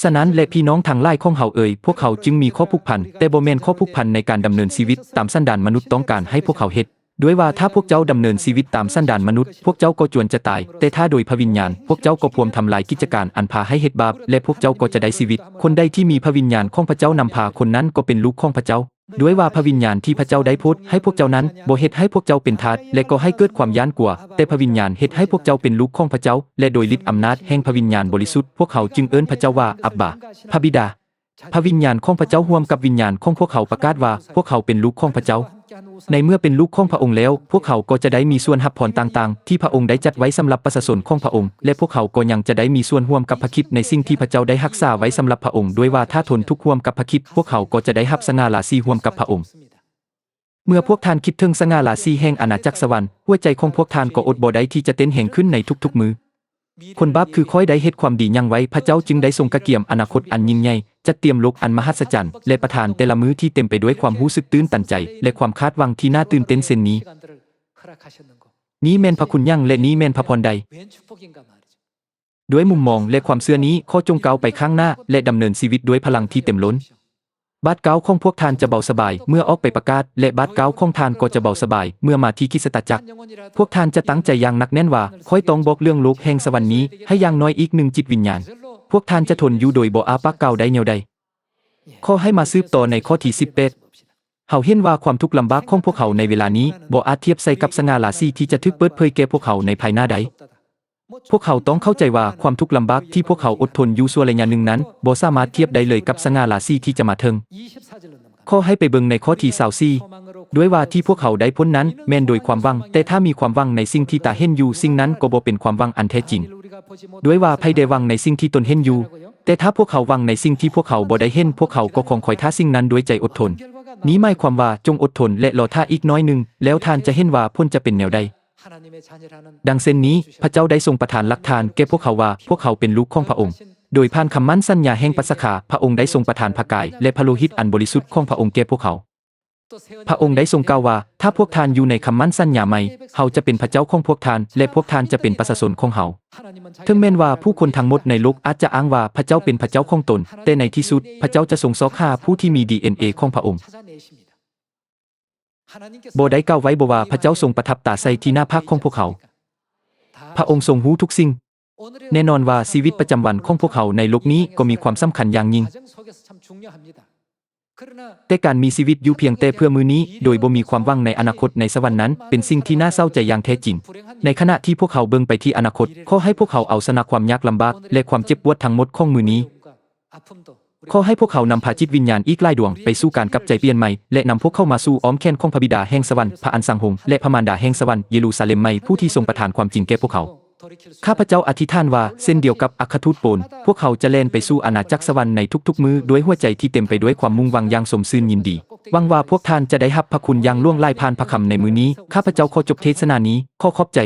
ສະນັ້ນແຫຼະ ພີ່ນ້ອງທັງຫຼາຍຂອງເຮົາເອີຍ, ພວກເຮົາຈຶ່ງມີຂໍ້ຜູກພັນ, ແຕ່ບໍ່ແມ່ນຂໍ້ຜູກພັນໃນການດຳເນີນຊີວິດຕາມສັນດານມະນຸດຕ້ອງການໃຫ້ພວກເຮົາເຮັດ. ດ້ວຍວ່າຖ້າພວກເຈົ້າດຳເນີນຊີວິດຕາມສັນດານມະນຸດ, ພວກເຈົ້າກໍຈວນຈະຕາຍ, ແຕ່ຖ້າໂດຍພະວິນຍານ, ພວກເຈົ້າກໍພວມທຳລາຍກິດຈະການອັນພາໃຫ້ເຮັດບາບ, ແລະ ພວກເຈົ້າກໍຈະໄດ້ຊີວິດ. ຄົນໃດທີ່ມີພະວິນຍານຂອງພະເຈົ້ານຳພາ, ຄົນນັ້ນກໍເປັນລູກຂອງພະເຈົ້າ. ດ້ວຍວ່າພະວິນຍານທີ່ພະເຈົ້າໄດ້ໂພດໃຫ້ພວກເຈົ້ານັ້ນ ບໍ່ເຮັດໃຫ້ພວກເຈົ້າເປັນທາດ ແລະ ກໍ່ໃຫ້ເກີດຄວາມຢ້ານກົວ, ແຕ່ພະວິນຍານເຮັດໃຫ້ພວກເຈົ້າເປັນລູກຂອງພະເຈົ້າ, ແລະ ໂດຍລິດອຳນາດແຫ່ງພະວິນຍານບໍລິສຸດ, ພວກເຮົາຈຶ່ງເອີ້ນພະເຈົ້າວ່າ ອັບບາ, ພະບິດາ. ພະວິນຍານຂອງພະເຈົ້າຮ່ວມກັບວິນຍານຂອງພວກເຮົາປະກາດວ່າ ພວກເຮົາເປັນລູກຂອງພະເຈົ້າ. ໃນເມື່ອເປັນລູກຂອງພະອົງແລ້ວ, ພວກເຮົາກໍຈະໄດ້ມີສ່ວນຮັບພອນຕ່າງໆ ທີ່ພະອົງໄດ້ຈັດໄວ້ສຳລັບປະຊາຊົນຂອງພະອົງ, ແລະ ພວກເຮົາກໍຍັງຈະໄດ້ມີສ່ວນຮ່ວມກັບພະຄຣິດໃນສິ່ງທີ່ພະເຈົ້າໄດ້ຮັກສາໄວ້ສຳລັບພະອົງ, ດ້ວຍວ່າຖ້າທົນທຸກຮ່ວມກັບພະຄຣິດ, ພວກເຮົາກໍຈະໄດ້ຮັບສະຫງ່າລາສີຮ່ວມກັບພະອົງ. ເມື່ອພວກທ່ານຄິດເຖິງສະຫງ່າລາສີແຫ່ງອານາຈັກສະຫວັນ, ຫົວໃຈຂອງພວກທ່ານກໍອົດບໍ່ໄດ້ທີ່ຈະເຕັ້ນແຮງຂຶ້ນໃນທຸກໆມື້. ຄົນບາບຄືຂ້ອຍໄດ້ເຮັດຄວາມດີຫຍັງໄວ້? ພະເຈົ້າຈຶ່ງໄດ້ຊົງກະກຽມອະນາຄົດອັນຍິ່ງໃຫຍ່, ຈັດຕຽມໂລກອັນມະຫັດສະຈັນ ແລະ ປະທານແຕ່ລະມື້ທີ່ເຕັມໄປດ້ວຍຄວາມຮູ້ສຶກຕື່ນຕັນໃຈ ແລະ ຄວາມຄາດຫວັງທີ່ໜ້າຕື່ນເຕັ້ນເຊັ່ນນີ້. ນີ້ແມ່ນພະຄຸນຫຍັງ ແລະ ນີ້ແມ່ນພະພອນໃດ? ດ້ວຍມຸມມອງ ແລະ ຄວາມເຊື່ອນີ້, ຂໍຈົ່ງກ້າວໄປຂ້າງໜ້າ ແລະ ດຳເນີນຊີວິດດ້ວຍພະລັງທີ່ເຕັມລົ້ນ. ບາດກ້າວຂອງພວກທ່ານຈະເບົາສະບາຍເມື່ອອອກໄປປະກາດ, ແລະ ບາດກ້າວຂອງທ່ານກໍຈະເບົາສະບາຍເມື່ອມາທີ່ຄຣິສຕະຈັກ. ພວກທ່ານຈະຕັ້ງໃຈຢ່າງໜັກແໜ້ນວ່າ, ຂ້ອຍຕ້ອງບອກເລື່ອງໂລກແຫ່ງສະຫວັນນີ້ໃຫ້ຢ່າງໜ້ອຍອີກໜຶ່ງຈິດວິນຍານ. ພວກທ່ານຈະທົນຢູ່ໂດຍບໍ່ອ້າປາກກ່າວໄດ້ແນວໃດ? ຂໍໃຫ້ມາສືບຕໍ່ໃນຂໍ້ທີສິບແປດ. ເຮົາເຫັນວ່າຄວາມທຸກລຳບາກຂອງພວກເຮົາໃນເວລານີ້ບໍ່ອາດທຽບໃສ່ກັບສະຫງ່າລາສີທີ່ຈະຖືກເປີດເຜີຍແກ່ພວກເຮົາໃນພາຍໜ້າໄດ້. ພວກເຮົາຕ້ອງເຂົ້າໃຈວ່າຄວາມທຸກລຳບາກທີ່ພວກເຮົາອົດທົນຢູ່ຊົ່ວໄລຍະໜຶ່ງນັ້ນ ບໍ່ສາມາດທຽບໄດ້ເລີຍກັບສະຫງ່າລາສີທີ່ຈະມາເຖິງ. ຂໍໃຫ້ໄປເບິ່ງໃນຂໍ້ທີຊາວສີ່ ດ້ວຍວ່າທີ່ພວກເຮົາໄດ້ພົ້ນນັ້ນແມ່ນໂດຍຄວາມຫວັງ, ແຕ່ຖ້າມີຄວາມຫວັງໃນສິ່ງທີ່ຕາເຫັນຢູ່, ສິ່ງນັ້ນກໍບໍ່ເປັນຄວາມຫວັງອັນແທ້ຈິງ. ດ້ວຍວ່າໃຜໄດ້ຫວັງໃນສິ່ງທີ່ຕົນເຫັນຢູ່, ແຕ່ຖ້າພວກເຮົາຫວັງໃນສິ່ງທີ່ພວກເຮົາບໍ່ໄດ້ເຫັນ, ພວກເຮົາກໍຄອງຄອຍຖ້າສິ່ງນັ້ນດ້ວຍໃຈອົດທົນ. ນີ້ໝາຍຄວາມວ່າຈົ່ງອົດທົນ ແລະ ລໍຖ້າອີກໜ້ອຍໜຶ່ງ, ແລ້ວທ່ານຈະເຫັນວ່າຜົນຈະເປັນແນວໃດ. ດັ່ງເຊັ່ນນີ້, ພະເຈົ້າໄດ້ຊົງປະທານຫຼັກຖານແກ່ພວກເຮົາວ່າພວກເຮົາເປັນລູກຂອງພະອົງ. ໂດຍຜ່ານຄຳໝັ້ນສັນຍາແຫ່ງປັດສະຄາ, ພະອົງໄດ້ຊົງປະທານພະກາຍ ແລະ ພະໂລຫິດອັນບໍລິສຸດຂອງພະອົງແກ່ພວກເຮົາ. ພະອົງໄດ້ຊົງກ່າວວ່າ, ຖ້າພວກທ່ານຢູ່ໃນຄຳໝັ້ນສັນຍາໃໝ່, ເຮົາຈະເປັນພະເຈົ້າຂອງພວກທ່ານ ແລະ ພວກທ່ານຈະເປັນປະຊາຊົນຂອງເຮົາ. ເຖິງແມ່ນວ່າຜູ້ຄົນທັງໝົດໃນໂລກອາດຈະອ້າງວ່າພະເຈົ້າເປັນພະເຈົ້າຂອງຕົນ, ແຕ່ໃນທີ່ສຸດ, ພະເຈົ້າຈະຊົງຊອກຫາຜູ້ທີ່ມີດີເອັນເອຂອງພະອົງ. ບໍ່ໄດ້ກ່າວໄວ້ບໍວ່າພະເຈົ້າຊົງປະທັບຕາໃສ່ທີ່ໜ້າຜາກຂອງພວກເຮົາ? ພະອົງຊົງຮູ້ທຸກສິ່ງ. ແນ່ນອນວ່າຊີວິດປະຈຳວັນຂອງພວກເຮົາໃນໂລກນີ້ກໍມີຄວາມສຳຄັນຢ່າງຍິ່ງ. ແຕ່ການມີຊີວິດຢູ່ພຽງແຕ່ເພື່ອມື້ນີ້ ໂດຍບໍ່ມີຄວາມຫວັງໃນອະນາຄົດໃນສະຫວັນນັ້ນ ເປັນສິ່ງທີ່ໜ້າເສົ້າໃຈຢ່າງແທ້ຈິງ. ໃນຂະນະທີ່ພວກເຮົາເບິ່ງໄປທີ່ອະນາຄົດ, ຂໍໃຫ້ພວກເຮົາເອົາຊະນະຄວາມຍາກລຳບາກ ແລະ ຄວາມເຈັບປວດທັງໝົດຂອງມື້ນີ້. ຂໍໃຫ້ພວກເຮົານຳພາຈິດວິນຍານອີກຫຼາຍດວງໄປສູ່ການກັບໃຈປ່ຽນໃໝ່ ແລະ ນຳພວກເຂົາມາສູ່ອ້ອມແຂນຂອງພະບິດາແຫ່ງສະຫວັນ, ພະອັນສັງຫົງ ແລະ ພະມານດາແຫ່ງສະຫວັນ, ເຢຣູຊາເລັມໃໝ່, ຜູ້ທີ່ຊົງປະທານຄວາມຈິງແກ່ພວກເຮົາ. ຂ້າພະເຈົ້າອະທິຖານວ່າ, ເຊັ່ນດຽວກັບອັກຄະທູດໂປນ, ພວກເຮົາຈະແລ່ນໄປສູ່ອານາຈັກສະຫວັນໃນທຸກໆມື້ດ້ວຍຫົວໃຈທີ່ເຕັມໄປດ້ວຍຄວາມມຸ່ງຫວັງຢ່າງຊົມຊື່ນຍິນດີ. ຫວັງວ່າພວກທ່ານຈະໄດ້ຮັບພະຄຸນຢ່າງຫຼວງຫຼາຍຜ່ານພະຄຳໃນມື້ນີ້. ຂ້າພະເຈົ້າຂໍຈົບເທດສະໜານີ້. ຂໍຂອບໃຈ.